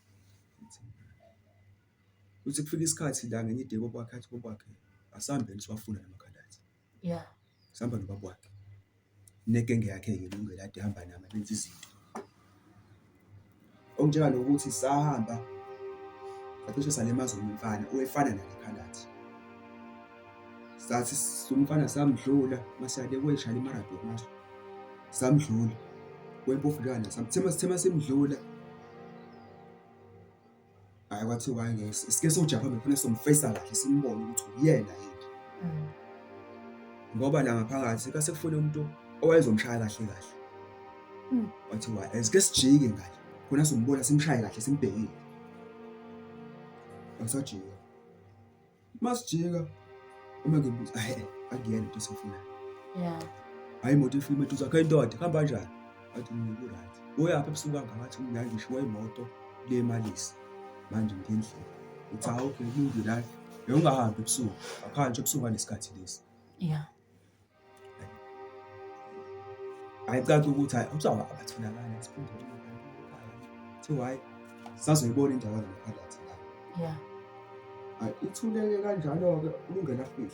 Kuthi kufika isikhathi la ngenye i-day ubaba wakhe athi ubaba wakhe, asihambeni siyowafuna la makhaladi. Yeah. Sihamba nobaba wakhe negenge yakhe-ke Lungelo ade ehamba nabo benza izinto. Okunjenga nokuthi sahamba sacishe salimaza omunye umfana owayefana nale khaladi. Sathi umfana samdlula masiya le kweshaya iMaradona manje, samdlula wempofukana sithe masimdlula hhayi kwathiwa hhayi ngeke sike sojaha phambili khona somfesa kahle simbone ukuthi uyena yini. Ngoba la ngaphakathi kwase kufuna umuntu owayezomshaya kahle kahle. Kwathiwa hhayi asike sijike ngale khona sombona simshaye kahle simbhekile. Asajika. Masijika uma ngibuza hhayi akuyena into esiyifunayo. Yeah. Hhayi imoto ifika imeduze akhe indoda kuhamba kanjani? Wathi mina ku-right. Uyaphi ebusuku kangaka? Wathi mina ngishiwe imoto le emalisi manje ngiya endlini. Ngithi hhawu okay kulungile hhayi ungahambi ebusuku akuhanjwa ebusuku ngalesikhathi lesi. Yeah. Ayicaci ukuthi hhayi kuthiwa abatholakali siphinde kuthiwa hhayi sazoyibona indawo yamaphakathi la. Yeah. Hhayi ithuleke kanjalo-ke uLungelo afihle.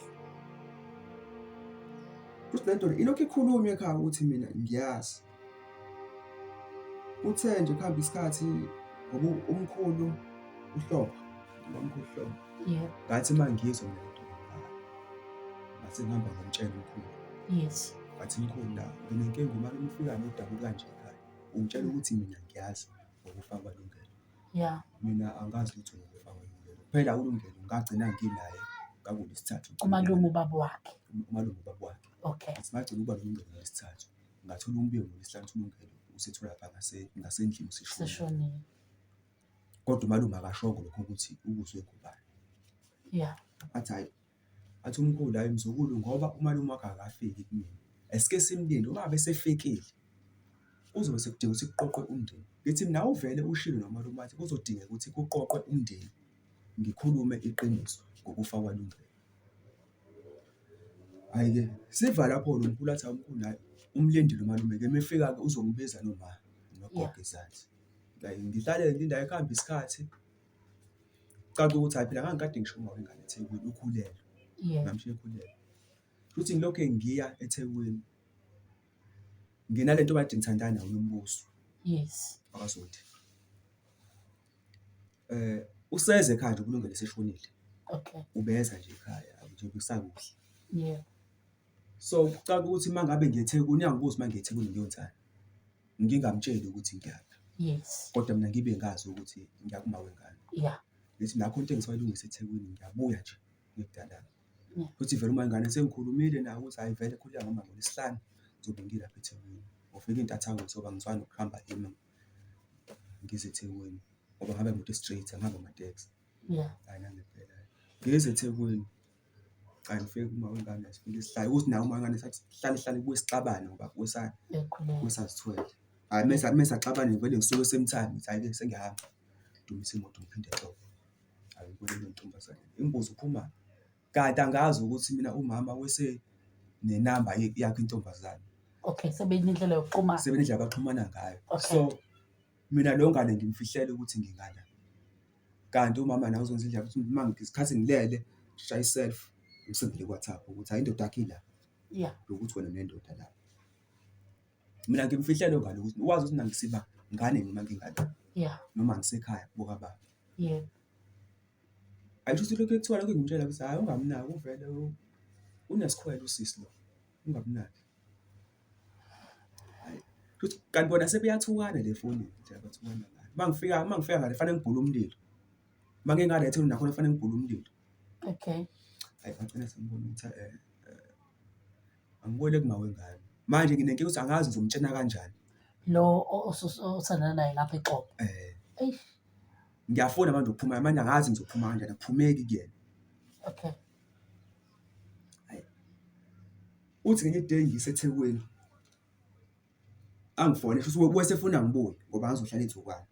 Futhi le nto le ilokhu ikhulunywa ekhaya ukuthi mina ngiyazi. Kuthe nje kuhamba isikhathi ngoba umkhulu uHlophe, ubamkhulu uHlophe. Yebo. Ngathi uma ngiyizwa mina lento ngase ngihamba ngomtshela umkhulu. Yes. Ngathi mkhulu la nginenkinga umalume ufika nodaba olukanje ekhaya. Ungitshela ukuthi mina ngiyazi ngokufa kwaLungelo. Yeah. Mina angazi lutho ngokufa kwaLungelo. Phela uLungelo ngagcina nginaye kwakuLwesithathu. Umalume ubaba wakhe. Umalume ubaba wakhe. Okay. Ngathi ngagcina ukuba noLungelo ngoLwesithathu. Ngathola umbiko ngoLwesihlanu ukuthi uLungelo usethola lapha ngasendlini useshonile. Seshonile. Kodwa umalume akashongo lokho ukuthi ukuzwe ngobani. Yeah. Athi hhayi, athi umkhulu hhayi mzukulu ngoba umalume wakho akafiki kumina. Asike simlinde uma ngabe esefikile kuzobe sekudinga ukuthi kuqoqwe umndeni. Ngithi mina awuvele ushilo nomalume wathi kuzodingeka ukuthi kuqoqwe umndeni, ngikhulume iqiniso ngokufa kwaLungelo. Hhayi-ke siva lapho-ke nomkhulu athi hhawu mkhulu hhayi umlindile umalume-ke uma efika-ke uzongibiza noma nogogo ezansi. Like ngihlale ngilinde hhayi kuhambe isikhathi, kucace ukuthi hhayi phela ngangikade ngisho uma wengane eThekwini ukhulelwe, ngamshiya ekhulelwe. Futhi ngilokhe ngiya eThekwini nginale nto kade ngithandana nayo uNombuso. Yes. WakaZondi. Useze ekhaya nje uLungelo eseshonile. Okay. Ubeza nje ekhaya nje bekusakuhle. Yeah. So kucaca ukuthi uma ngabe ngiye eThekwini uyangibuza uma ngiye eThekwini ngiyonzani. Ngingamtsheli ukuthi ngiyaphi. Yes. Kodwa mina ngibe ngazi ukuthi ngiya kuma wengane. Yeah. Ngithi nakho into engisayilungisa eThekwini ngiyabuya nje ngikudalanga. Yeah. Futhi vele uma ingane sengikhulumile naye ukuthi hhayi vele khululeka ngihamba ngoLwesihlanu ngizobe ngilapha eThekwini. Ngofika intathakusa ngoba ngizwana nokuhamba kimi ngize eThekwini ngoba ngihamba ngemoto e-straight angihambi ngamatekisi. Yeah. Hhayi nangempela. Ngize eThekwini, cha ngifike kuma wengane sifike sihlale ukuthi naye uma wengane sathi sihlale sihlale kubuye sixabane ngoba Ekhulelwe. kusazithwele. Hhayi mese mese axabane ngivele ngisuke same time ngithi hhayi-ke sengiyahamba. Ngidumise imoto ngiphinde exova. Hhayi ngibone le ntombazane ingibuze uphumaphi? Kanti angazi ukuthi mina umama wesenenamba yakhe intombazane. Okay, sebenendlela yokuxhumana. Sebenendlela abaxhumana ngayo. Okay. So mina leyo ngane ngimfihlela ukuthi ngingala. Kanti umama naye uzongenza indlela ukuthi uma ngesikhathi ngilele ngishaye i-selfie ngisendele ku-WhatsApp ukuthi hhayi indoda yakho ila. Yeah. Nokuthi wena unendoda la. Mina ngimfihlele ngale ukuthi wazi ukuthi mina ngisiba ngane noma ngingala. Yeah. Noma ngisekhaya kubo kababa. Yeah. Ayisho ukuthi lokhu kuthiwa lokhu ngimtshela ukuthi hhayi ungamnaki uvele unesikhwele usisi lo, ungamnaki. Hhayi, kushuthi kanti bona sebeyathukana le efonini nje abathukana ngayo. Uma ngifika, uma ngifika ngale kufanele ngibhule umlilo, uma ngingale eThekwini nakhona kufanele ngibhule umlilo. Okay. Hhayi ngagcina sengibona ukuthi angibuyele kuma wengane. Manje nginenkinga ukuthi angazi ngizomtshena kanjani. Lo othandana naye ngapha eXhobo. Eh. Eish. Ngiyafuna manje ukuphuma manje angazi ngizophuma kanjani akuphumeki kuyena. Okay. Hayi. Uthi ngenye i-day ngiseThekwini angifone shuthi wesefuna ngibuye ngoba ngizohlala iy'nsukwana.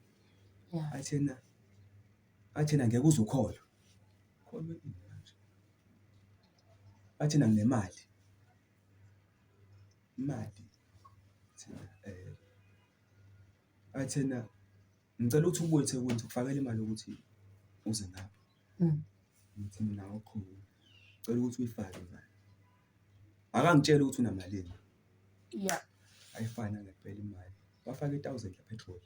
Yeah. Athi yena, athi yena ngeke uze ukholwe. Kholwe ini manje? Athi yena nginemali. Imali thina . Athi ena, ngicela ukuthi ubuye eThekwini ngizokufakela imali yokuthi uze ngapha. Ngithi mina awukho, ngicela ukuthi uyifake imali. Akangitsheli ukuthi unamalini. Ayifake nangempela imali. Wafaka i-1000 le-petrol.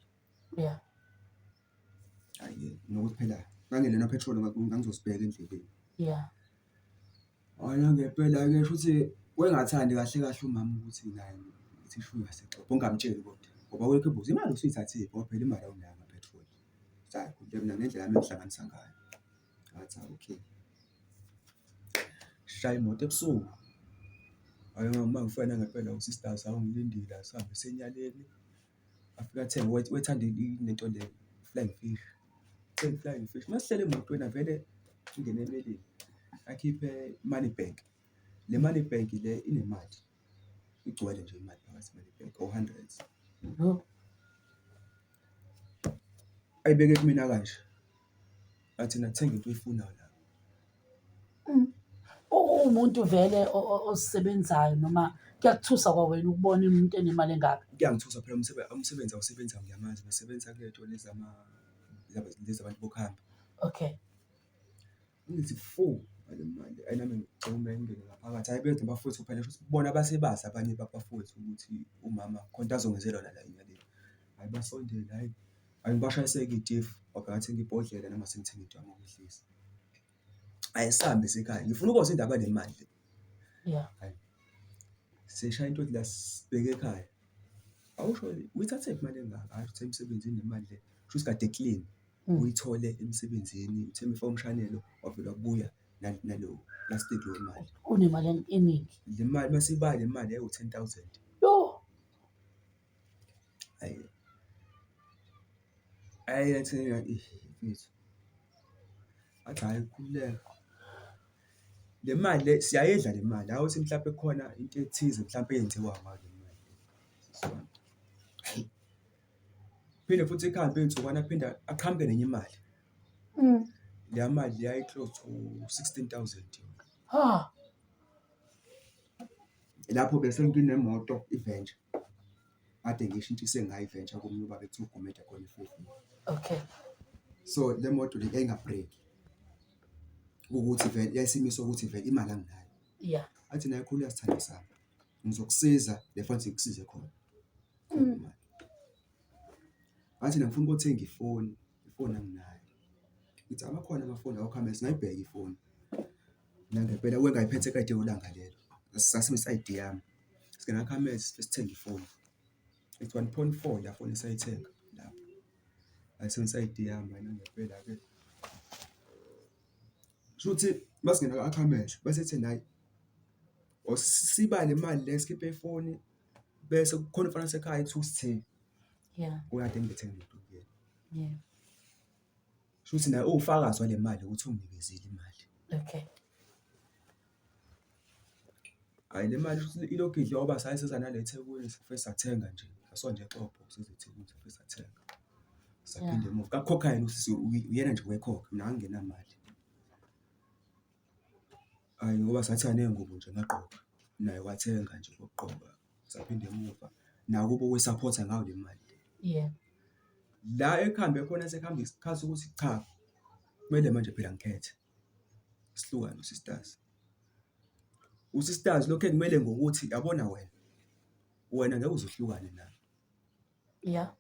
Hhayi-ke nokuthi phela ngangingenayo petrol ngangizosibheka endleleni. Hhayi nangempela-ke shuthi wayengathandi kahle kahle umama ukuthi naye ngithi shu ngasexoxa ungamtsheli kodwa ngoba welokhu ebuza imali usuyithathephi ngoba phela imali awunayo ama-petrol. Hhayi mina ngendlela yami engihlanganisa ngayo. Ngathi hhayi okay. Shaya imoto ebusuku. Hhayi uma ngifika nangempela u-sisters awungilindile asihambe siye enyaleni. Afike athenge wethanda lento le flying fish. Athenge i-flying fish. Uma sihleli emotweni avele ingene emeleni akhiphe i-money bank. Le money bank le inemali, igcwele nje imali phakathi i-money bank, o-hundreds. Yho. Ayibeke kumina kanje, athi nathenga into oyifunayo la. Uwumuntu vele ozisebenzayo noma kuyakuthusa kwawena ukubona umuntu enemali engaka? Kuyangithusa phela umsebenzi awusebenzayo ngiyamazi, usebenza kule nto lezi lezi zabantu bokuhamba. Okay. Ngithi fu ngale mali, hhayi nami ngigxume ngingene ngaphakathi, hhayi beze abafowethu phela shuthi bona basebazi abanye babafowethu ukuthi umama khona into azongenzela yona la enyaleni. Hhayi basondele, hhayi, hhayi ngibashayise-ke iy'tifu, okay ngathenga ibhodlela nami ngase ngithenga into yami yokwehlisa. Hhayi sihambe siye ekhaya, ngifuna ukuzwa indaba yale mali le. Hhayi, sishaya into la sibheke ekhaya. Awusho uyithathephi imali engaka? Hhayi uthe emsebenzini le mali le, shuthi kade e-clean. Uyithole emsebenzini, uthe uma efaka umshanelo wavele wabuya nalo plastic wemali. Unemali eningi. Le mali uma siyibala le mali yayiwu-10,000. Yoh! Hhayi, hhayi yathi mfethu, ngathi hhayi khululeka. Le mali le siyayidla le mali, hhayi ukuthi mhlampe kukhona into ethize mhlampe eyenziwa ngayo le mali le. Sisi wami, hhayi. Phinde futhi kuhambe iy'nsukwana aphinde aqhamuke nenye imali. Leya mali yayi-close to 16,000. Ha! Lapho bese nginemoto i-Venture, kade ngiyishintshise ngayo i-Venture komunye ubaba ekuthiwa uGumede khona eFofini. Okay. So le moto le yayingabhreki, ukuthi vele yayisimiso ukuthi vele imali anginayo. Athi naye khululeka sithandwa sami, ngizokusiza le fanele ngikusize khona. Ngathi mina ngifuna ukuyothenga ifoni, ifoni anginayo. Ngithi abakhona amafoni awukhambe singayibheka ifoni. Nangempela wengayiphethe kade ilanga lelo, sasebenzisa i-ID yami. Singena khamesi sithenge ifoni. It's 1.4 la foni esayithenga lapho. Ngayisebenzisa i-ID yami nangempela-ke. Kushuthi masingena ka-Ackermans bese ethena hhayi sibale imali le sikhiphe ifoni bese kukhona umfana wasekhaya ekuthiwa uSithe. Okade ngithenga into kuyena. Shuthi naye uwufakazi wale mali ukuthi unginikezile imali. Okay. Hhayi le mali shuthi ilokhu idliwa ngoba saye seza nale eThekwini sifike sathenga nje, sasonja exobho seze eThekwini safike sathenga. Saphinde emuva, kakukhokha yena usisi uyena nje owayekhokha mina ngangingenamali. Hhayi ngoba sathenga ney'ngubo nje ngagqoka, naye wathenga nje okokugqoka, saphinde emuva. Nakubo wesaphotha ngayo le mali le. La ekuhambe khona sekuhamba isikhathi sokuthi cha, kumele manje phela ngikhethe, sihlukane no-sisters. U-sisters lokhu ekumele ngokuthi yabona wena, wena ngeke uze uhlukane nami. Ya.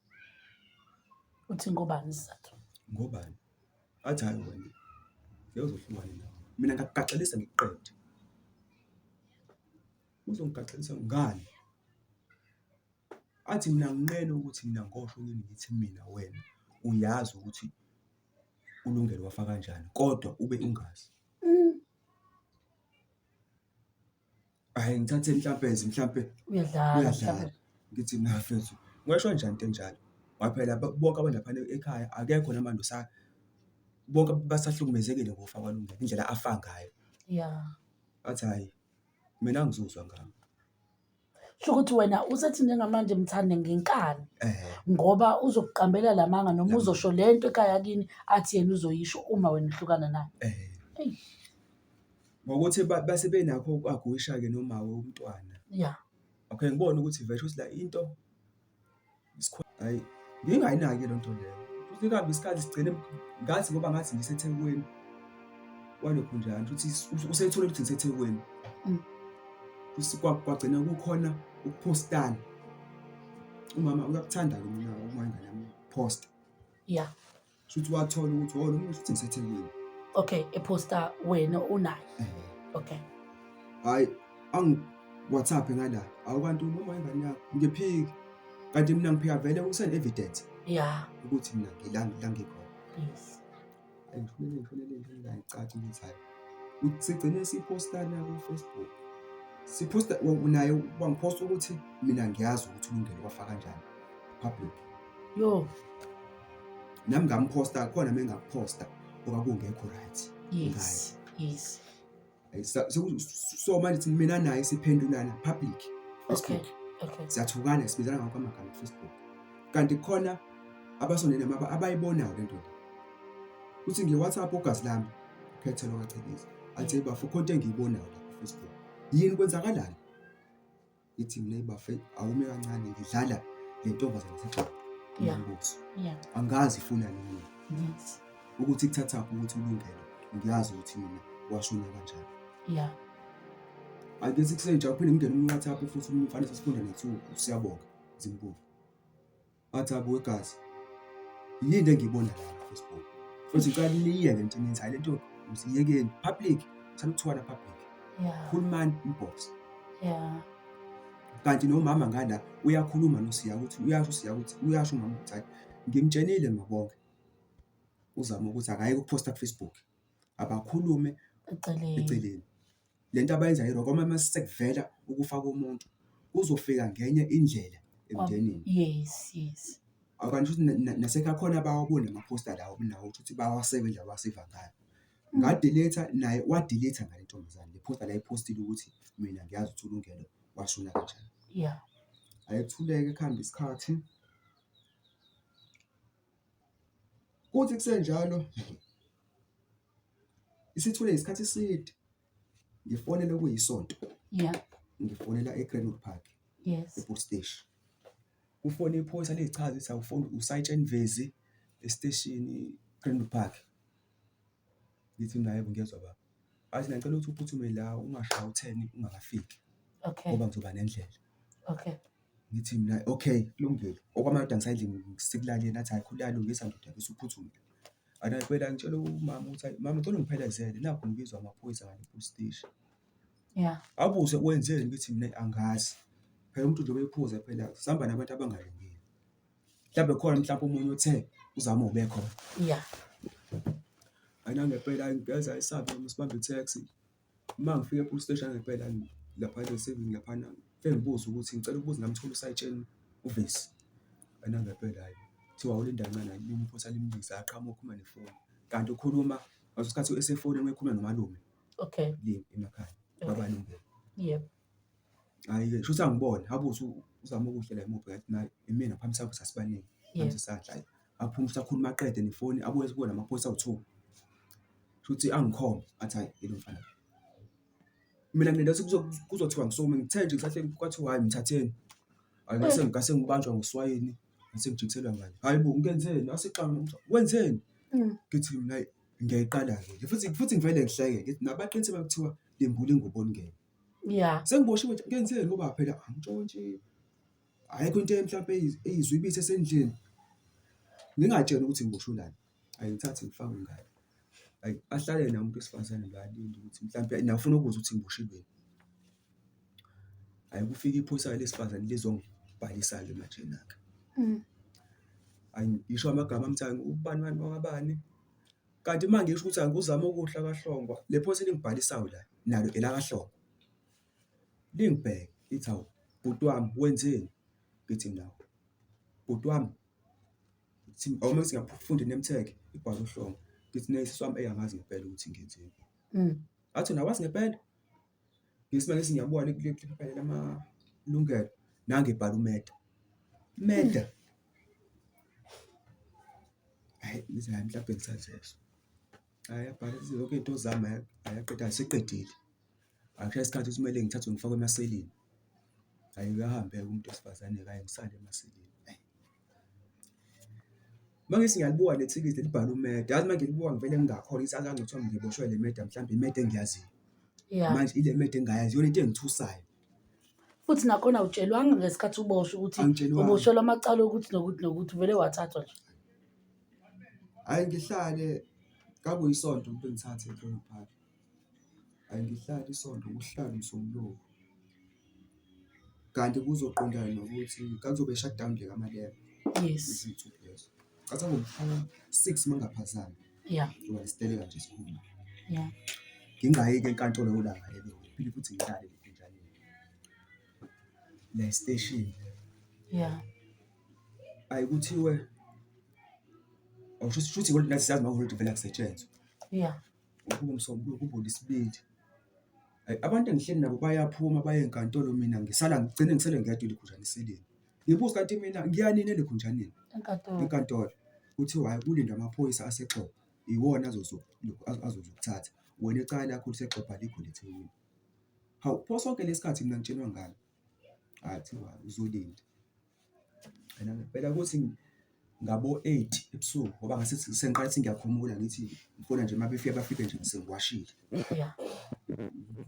Uthi ngobani isizathu? Ngobani? Athi hhayi wena ngeke uze uhlukane nami. Mina ngakugaxelisa ngikuqede. Uzongigaxelisa ngani? Athi mina nginqena ukuthi mina ngosho kini ngithi mina wena uyazi ukuthi uLungelo wafa kanjani kodwa ube ungazi. Hhayi ngithathe mhlampe as mhlampe Uyadlala uyadlala. mhlampe. Ngithi mina mfethu ungasho kanjani into enjalo? Ngoba phela bonke abantu laphana ekhaya akekho namanje bonke basahlukumezekile ngokufa kwaLungelo, indlela afa ngayo. Athi hhayi mina angizuzwa ngami. Kusho ukuthi wena usethi njengamanje mthande ngenkani ngoba uzokuqambela la manga noma uzosho le nto ekhaya kini athi yena uzoyisho uma wena uhlukana naye. Eyi. Ngokuthi base benakho uku-aguisha-ke nomawe umntwana. Okay, ngibone ukuthi vele shuthi la into hhayi. Ngingayinaki loo nto leyo. Futhi kuhambe isikhathi sigcine ngathi ngoba ngathi ngiseThekwini kwalokhunjani futhi usethole ukuthi ngiseThekwini. Futhi kwagcina kukhona ukuphostana. Umama uyakuthanda-ke mina uma ingane yami ukuphosta. Yeah. Shuthi wathola ukuthi oh lo muntu futhi ngiseThekwini. Okay, ephosta wena unaye. Okay. Hayi angi WhatsApp ngala. Awukanti umama wengane yakho ngiphike. Kanti mina ngiphika vele usend evidence. Yeah. Ukuthi mina ngila la ngikhona. Yes. Ngifonele ngifonele ngifonele ayicaci ukuthi hayi. Sigcine siphostana ku-Facebook. Siphosta naye wangiphosta ukuthi mina ngiyazi ukuthi uLungelo wafa kanjani public. Yo. Nami ngamphosta khona mengakuphosta okwakungekho right. Yes. Yes. So manje thina mina naye siphendulana public Facebook. Okay. Siyathukana sibizana ngakho amagama ku-Facebook. Kanti khona abasondele nami abayibonayo lento le. Uthi nge-WhatsApp ugazi lami ukhethelo kaChiliza. Athi bafo khonto engiyibonayo la ku-Facebook. Yini kwenzakalani? Ngithi mina bafe awume kancane ngidlala le ntombazane yaseGxobo. Yeah. Umbuso. Yeah. Angazi ifunani mina. Yes. Ukuthi kuthathaphi ukuthi ulungelo. Ngiyazi ukuthi mina washona kanjani. Yeah. Angithi kusenja kuphinde ngingene ku-WhatsApp futhi umfana sesifunda nethuku siyabonga Zimbuko. Athi abo wegazi. Yini into engiyibona la ku-Facebook. Futhi ngicela niyiyeke lento eniyenzayo lento msiyekeni public. Ngithanda ukuthukana public. Yeah. Khulumani inbox. Yeah. Kanti nomama ngala uyakhuluma noSiya ukuthi uyasho uSiya ukuthi uyasho umama ukuthi hayi ngimtshenile mabonke. Uzama ukuthi akayeke ukuphosta ku-Facebook. Abakhulume Eceleni. eceleni. Lento abayenzayo i-wrong uma mase sekuvela ukufa komuntu kuzofika ngenye indlela emndenini. Yes, yes. Akanti futhi nasekhaya khona bawabona amaphosta lawo nawo ukuthi bawaseve indlela abawaseva ngayo. Ngadelete naye wadelete ngale ntombazane le phosta la ayiphostile ukuthi mina ngiyazi ukuthi uLungelo washona kanjani. Yeah. Ayethuleke kuhambe isikhathi. Kuthi kusenjalo isithule isikhathi eside ngifonele kuyisonto. Yeah. Ngifonela e-Greenwood Park. Yes. E-police station. Kufone iphoyisa lichaza lithi awufoni usayitsheni Vezi esiteshini Greenwood Park. Ngithi mina yebo ngiyezwa baba. Athi ngicela ukuthi uphuthume la ungashayi u-ten ungakafiki. Okay. Ngoba ngizoba nendlela. Okay. Ngithi mina okay kulungile. Okwamanje angisayidli ngisekulaleni athi hhayi khulula lungisa ndoda bese uphuthume. Phela ngitshela umama ukuthi hhayi mama ngicela ungiphelezele nakhu ngibizwa amaphoyisa ngale police station. Yeah. Abuze wenzeni ngithi mina angazi. Phela umuntu njengoba ephuza phela sihamba nabantu abangalungile. Mhlawumbe khona mhlawumbe omunye othe uzama ubekhona. Yeah. Hhayi nangempela ngigeza isamba noma sibambe i-taxi. Uma ngifika e-police station ngempela laphana esevini laphana, ngifike ngibuze ukuthi ngicela ukubuza ngamthola usayitsheni uvesi. Hhayi nangempela hhayi, kuthiwa awulinde kancane hhayi iphoyisa limbize aqhamuke ekhuluma nefoni. Kanti ukhuluma ngaleso sikhathi esefonini ekhuluma nomalume. Okay. Le emakhaya, Okay. babalungele. Yebo. Hhayi-ke shuthi angibone, abuze uzama ukuhlela imuphi ngathi naye imina phambi sakho sasibaningi, phambi Yebo. sesandla hhayi. Aphume ukuthi akhulume aqede nefoni abuye kubo namaphoyisa awu-two. Shuthi angikhombe athi hhayi yilo mfana lo. Mina ngilinde ukuthi kuzothiwa ngisukume ngithe nje ngisahleli kwathiwa hhayi mthatheni. Hhayi ngase ngase ngibanjwa ngoswayini ngase ngijikiselwa ngale. Hhayi bo ngenzeni? Asixaka wenzeni? Ngithi mina hhayi ngiyayiqala-ke le futhi futhi ngivele ngihleke ngithi nabaqinisile uma kuthiwa limbula ingubo lingene. Yeah. Sengiboshiwe nje ngenzeni ngoba phela angitshontshi, ayikho into mhlampe eyizwibithi esendlini. Ngingatsheli ukuthi ngiboshelwani. Ayingithathe ngifakwe ngale. Hhayi ahlale naye umuntu wesifazane la alinde ukuthi mhlampe naye ufuna ukuzwa ukuthi ngiboshelweni. Hhayi kufike iphoyisa-ke lesifazane lizongibhalisa-ke manje-ke. Hhayi ngisho amagama ami ukuthi ubani bani wakabani. Kanti uma ngisho ukuthi angikuzame ukuhla kaHlongwa, le phoyisa elingibhalisayo la nalo elakaHlongwa. Lingibheke lithi, hawu bhuti wami wenzeni? Ngithi mina bhuti wami, ngithi awume ngithi ngiyafunda i-name tag ibhalwe uHlongwa. Ngithi sisi wami eyi angazi ngempela ukuthi ngenzeni. Athi wena awazi ngempela? Ngithi uma ngithi ngiyabuka leli lamalungelo nangu ebhala uMeda. Meda. Hhayi ngithi hhayi mhlampe ngisazezwa. Hhayi abhale zonke iy'nto zami hhayi aqeda eseqedile. Akushaya isikhathi ukuthi kumele ngithathwe ngifakwe emaseleni. Hhayi uyahambe-ke umuntu wesifazane-ke hhayi ngisale emaseleni, hhayi. Uma ngithi ngiyalibuka le thikithi libhalwe uMeda, yazi uma ngilibuka ngivele ngingakholwa ngithi angazi noma kuthiwa ngiboshwe le meda mhlampe imeda engiyaziyo. Ya. Manje ile meda engingayazi iyona into engithusayo. Futhi nakhona awutshelwanga ngesikhathi uboshwa ukuthi Angitshelwanga. uboshelwa amacala okuthi nokuthi nokuthi uvele wathathwa nje. Hhayi ngihlale kwakuyisonto bengithathe eCrowded Park. Hhayi ngihlale isonto kuhlale uMsombuluko, kanti kuzoqondana nokuthi kuzobe i-shutdown le kaMalema. Yes. Izinsuku lezo. Ngicabanga ngomhlaka 6 uma ngingaphazami. Ngoba isiteleka nje esikhulu. Ngingayi-ke enkantolo lelo langa lelo, ngiphinde futhi ngihlale ekhunjaneni la esiteshini. Ayi kuthiwe, oh shuthi shuthi nathi siyazi amaholidi vele akusetshenzwa. Kube uMsombuluko, kube uLwesibili. Hhayi, abantu engihleli nabo bayaphuma baye enkantolo mina ngisala ngigcine ngisele ngedwa elikhunjani eseleni. Ngibuza kanti mina ngiya nini elikhunjaneni? Enkantolo. Enkantolo. Kuthiwa hhayi kulindwe amaphoyisa aseXobho, iwona azozokuthatha. Wena icala lakho liseXobho alikho la eThekwini. Hawu, pho sonke lesi sikhathi mina ngitshelwa ngani? Hhayi, kuthiwa uzolinda. Ena ngempela kuthi ngabo-8 ebusuku ngoba ngase sengiqala ukuthi ngiyakhumula ngithi ngifuna nje uma befika bafike nje sengiwashile.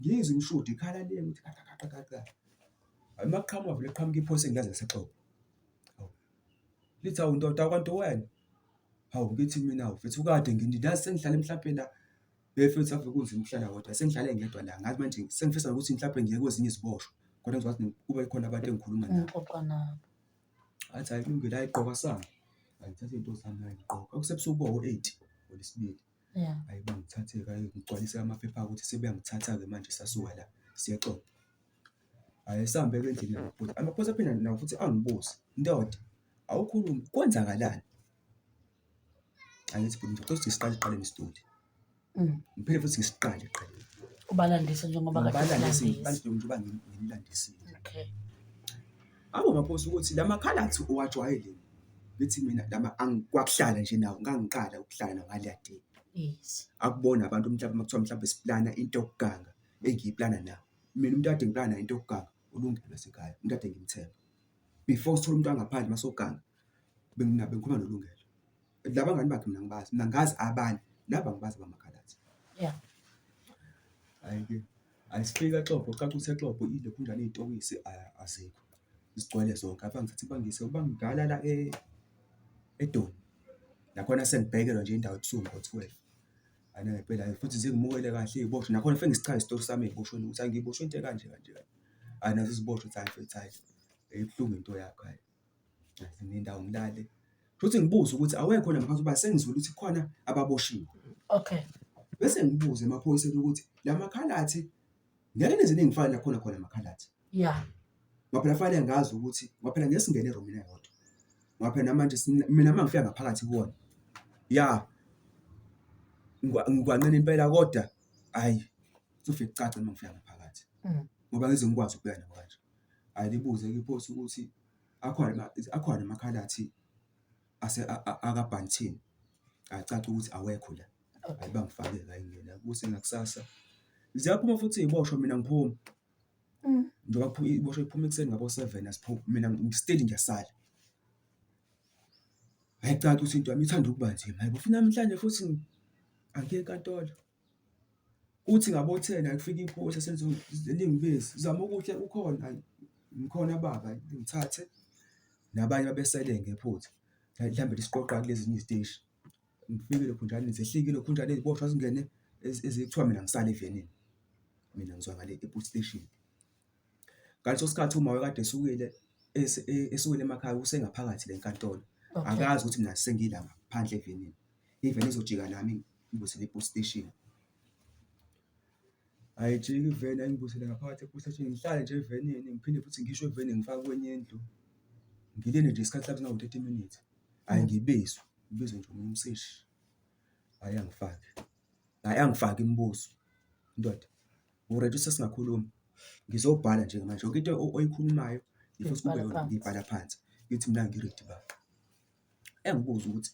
Ngizwe imishudi ikhala le ukuthi qa qa qa qa qa. Hhayi uma kuqhamuka vele kuqhamuka iphoyisa engilazi laseXobho. Hawu, lithi hawu ndoda kanti uwena? Hawu ngithi mina hawu mfethu kade yazi sengihlale mhlampe la, mfethu ave kunzima ukuhlala wedwa sengihlale ngedwa la ngazi manje sengifisa nokuthi mhlampe ngiye kwezinye iziboshwa khona ngizokwazi kube khona abantu engikhuluma nabo. Ngixoxa nabo. Athi hhayi kulungile, hhayi gqoka sami. Hhayi ngithathe iy'nto zami hhayi ngigqoke. Kwakusebusuku bo-8 ngoLwesibili. Hhayi bangithathe-ke hhayi ngigcwalise amaphepha ukuthi sebeyangithatha-ke manje sasuka la siya eXobho. Hhayi sihambe-ke endlini namaphoyisa, amaphoyisa aphinde nawo futhi angibuze, ndoda awukhulume kwenzakalani? Angithi bhuti ngicela ukuthi siqale ekuqaleni isitori. Ngiphinde futhi ngisiqale ekuqaleni. Ubalandise njengoba kade Ngibalandise usilandisa. njengoba nginilandisile. Okay. Abo maphoyisa ukuthi la makhalathi uwajwayele ngithi mina lama kwakuhlala nje nawo ngangiqala ukuhlala nawo ngaleya day. Akubona abantu mhlawumbe uma kuthiwa mhlawumbe siplana into yokuganga engiyiplana nawo. Mina umuntu ekade ngiplana naye into yokuganga uLungile wasekhaya, umuntu ekade ngimthemba. Before sithole umuntu wangaphandle masoganga bengikhuluma noLungelo. La bangani bakhe mina angibazi, mina ngazi abanye, laba angibazi abamakhalathi. Hhayi-ke, ayisifike eXobho kucace ukuthi eXobho ilokhunjani iy'tokisi azikho, zigcwele zonke. Abangithathe bangiyise bangivala la eDoni, nakhona sengibhekelwa nje indawo ebusuku ngo-12. Hhayi nangempela futhi zingimukele kahle iy'boshwa, nakhona ngifike ngisichaze isitori sami ey'boshweni ukuthi hhayi ngiboshwe into ekanje kanje kanje. Hhayi nazo iziboshwa ukuthi hhayi mfethu hhayi ibuhlungu into yakho hhayi. Nendawo ngilale. Futhi ngibuze ukuthi awekho yini amaphoyisa ngoba sengizwile ukuthi kukhona ababoshiwe. Okay. Bese ngibuze emaphoyiseni ukuthi la makhalathi ngeke nize ningifake la khona khona amakhalathi. Ngoba phela kufanele ngazi ukuthi ngoba phela ngeke singene erumini eyodwa. Ngoba phela namanje mina uma ngifika ngaphakathi kuwona, ya ngikwanqena impela kodwa hhayi kuzofike kucace uma ngifika ngaphakathi. Ngoba ngeze ngikwazi ukubheka nabo kanje. Hhayi libuze-ke iphoyisa ukuthi akhona akhona amakhalathi akaBhanthini, acace ukuthi awekho la. Hhayi bangifake-ke hhayi ngena kuse ngakusasa. Ziyaphuma futhi iy'boshwa mina angiphumi. Njengoba iy'boshwa y'phuma ekuseni ngabo-7 aziphumi, mina still ngiyasala. Hhayi kucace ukuthi into yami ithanda ukuba nzima, hhayi bo futhi namhlanje futhi angiyi enkantolo. Kuthi ngabo-10 hhayi kufike iphoyisa lingibize, Zamokuhle ukhona? Hhayi ngikhona baba, lingithathe nabanye ababesele ngephutha mhlambe lisiqoqa kulezinye iziteshi. Ngifike lokhunjani zehlike ilokhunjani iziboshwa zingene kuthiwa mina ngisale evenini, mina ngizwa ngale e-police station. Ngaleso sikhathi uma wayekade esukile esukile emakhaya usengaphakathi le nkantolo, akazi ukuthi mina sengila ngaphandle evenini. Iveni izojika nami ingibuyisele e-police station. Ayijiki iveni ayingibuyisele ngaphakathi e-police station, ngihlale nje evenini ngiphinde futhi ngikhishwe evenini ngifakwe kwenye indlu. Ngilinde nje isikhathi mhlampe esingango-30 minutes, hhayi ngibizwe, ngibizwe nje omunye umseshi, hhayi angifake, hhayi angifake imibuzo, ndoda u-ready ukuthi sesingakhuluma? Ngizobhala nje manje yonke into oyikhulumayo ngifisa kube Uyibhala phansi. ngiyibhala phansi. Ngithi mina ngi-ready baba. Engibuze ukuthi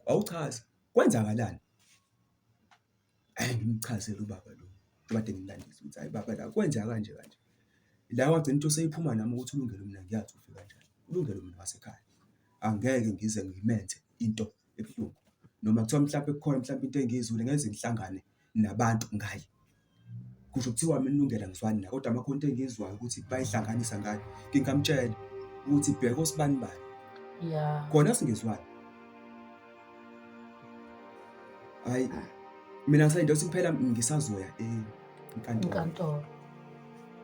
awuchaze kwenzakalani? Hhayi ngimchazele ubaba lo njengoba kade ngimlandisa ukuthi hhayi baba la kwenzeka kanje kanje. La kwagcina into seyiphuma nami ukuthi uLungelo mina ngiyazi ufe kanjani, uLungelo mina wasekhaya angeke ngize ngimenze into ebuhlungu noma kuthiwa mhlampe kukhona mhlampe into engiyizwile ngeze ngihlangane nabantu ngaye. Kusho kuthiwa mina uLungelo angizwani naye kodwa uma kukhona into engiyizwayo ukuthi bayihlanganisa ngayo, ngingamtshela ukuthi bheka osibanibani. Yeah. Khona singezwani. Hhayi, mina ngisalinde ukuthi phela ngisazoya enkantolo. Inkantolo.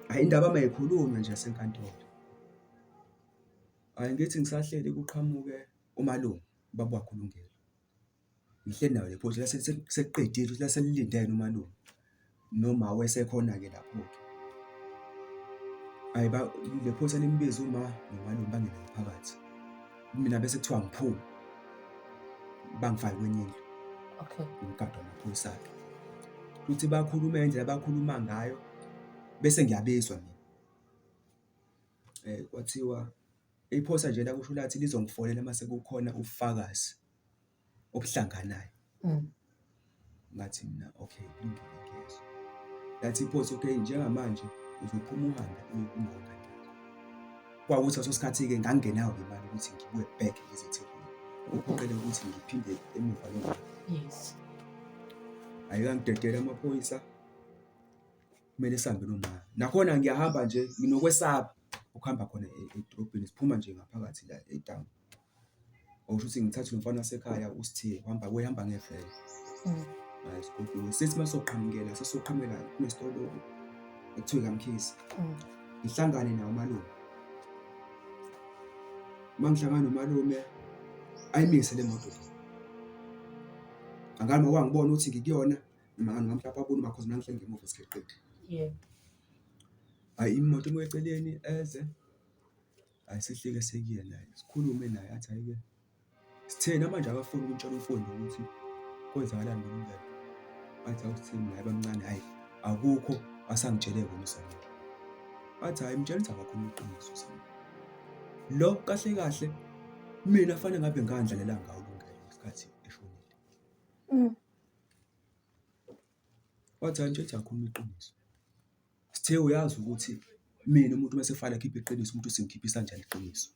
Hhayi indaba mayikhulunywa nje yasenkantolo. Hhayi ngithi ngisahleli kuqhamuke umalume, ubaba wakhe uLungelo. Ngihleli naye lephoyisa sekuqedile ukuthi laselilindene umalume noma wesekhona-ke lapho-ke. Hhayi le phoyisa limbize uma nomalume bangene ngaphakathi. Mina bese kuthiwa ngiphume, bangifake kwenye indlu. Okay. Ngigadwe amaphoyisa-ke. Kushuthi bakhulume ngendlela abakhuluma ngayo bese ngiyabizwa mina. Kwathiwa iphoyisa nje lakusho lathi lizongifonela mase kukhona ubufakazi obuhlanganayo. Ngathi mina okay, kulungile ngiyezwa. Lathi iphoyisa okay, njengamanje uzophuma uhambe uye kuma wengane yakho. Kwawukuthi ngaleso sikhathi-ke ngangingenayo imali ukuthi ngibuye back ngize eThekwini. Kuphoqeleka ukuthi ngiphinde emuva ke. Yes. Hhayi angidedela amaphoyisa, kumele sihambe noma. Nakhona ngiyahamba nje nginokwesaba ukuhamba khona edolobheni, siphuma nje ngaphakathi la etawuni. Okusho ukuthi ngithathe lo mfana wasekhaya uSithe, uhamba uhamba ngeveni. Hhayi sigoduke, sithi uma soqhamukela sesoqhamukela kunesitolo ekuthiwa ikaMkhize. Ngihlangane naye umalume. Uma ngihlangana nomalume ayimise le moto le. Angazi noma wangibona ukuthi ngikuyona noma noma mhlampe wabona uma cause mina ngihleli ngemuva esikheqini. Yebo. Hhayi imoto ime eceleni eze, hhayi sehlike sekuyena naye, sikhulume naye athi hhayi-ke, Sithe namanje akafuni ukutshela umfowenu ukuthi kwenzakalani ngoLungelo. Athi hawu Sithe mina bamncane hhayi akukho asangitshele kona uSamora. Athi hhayi mtshela ukuthi akakhulume iqiniso uSamora. Lo kahle kahle mina fanele ngabe ngangidlalela ngawo uLungelo ngesikhathi eshonile. Wathi hhayi mtshele ukuthi akakhulume iqiniso. Sithe uyazi ukuthi mina umuntu uma esefana akhiphe iqiniso umuntu simkhiphisa kanjani iqiniso.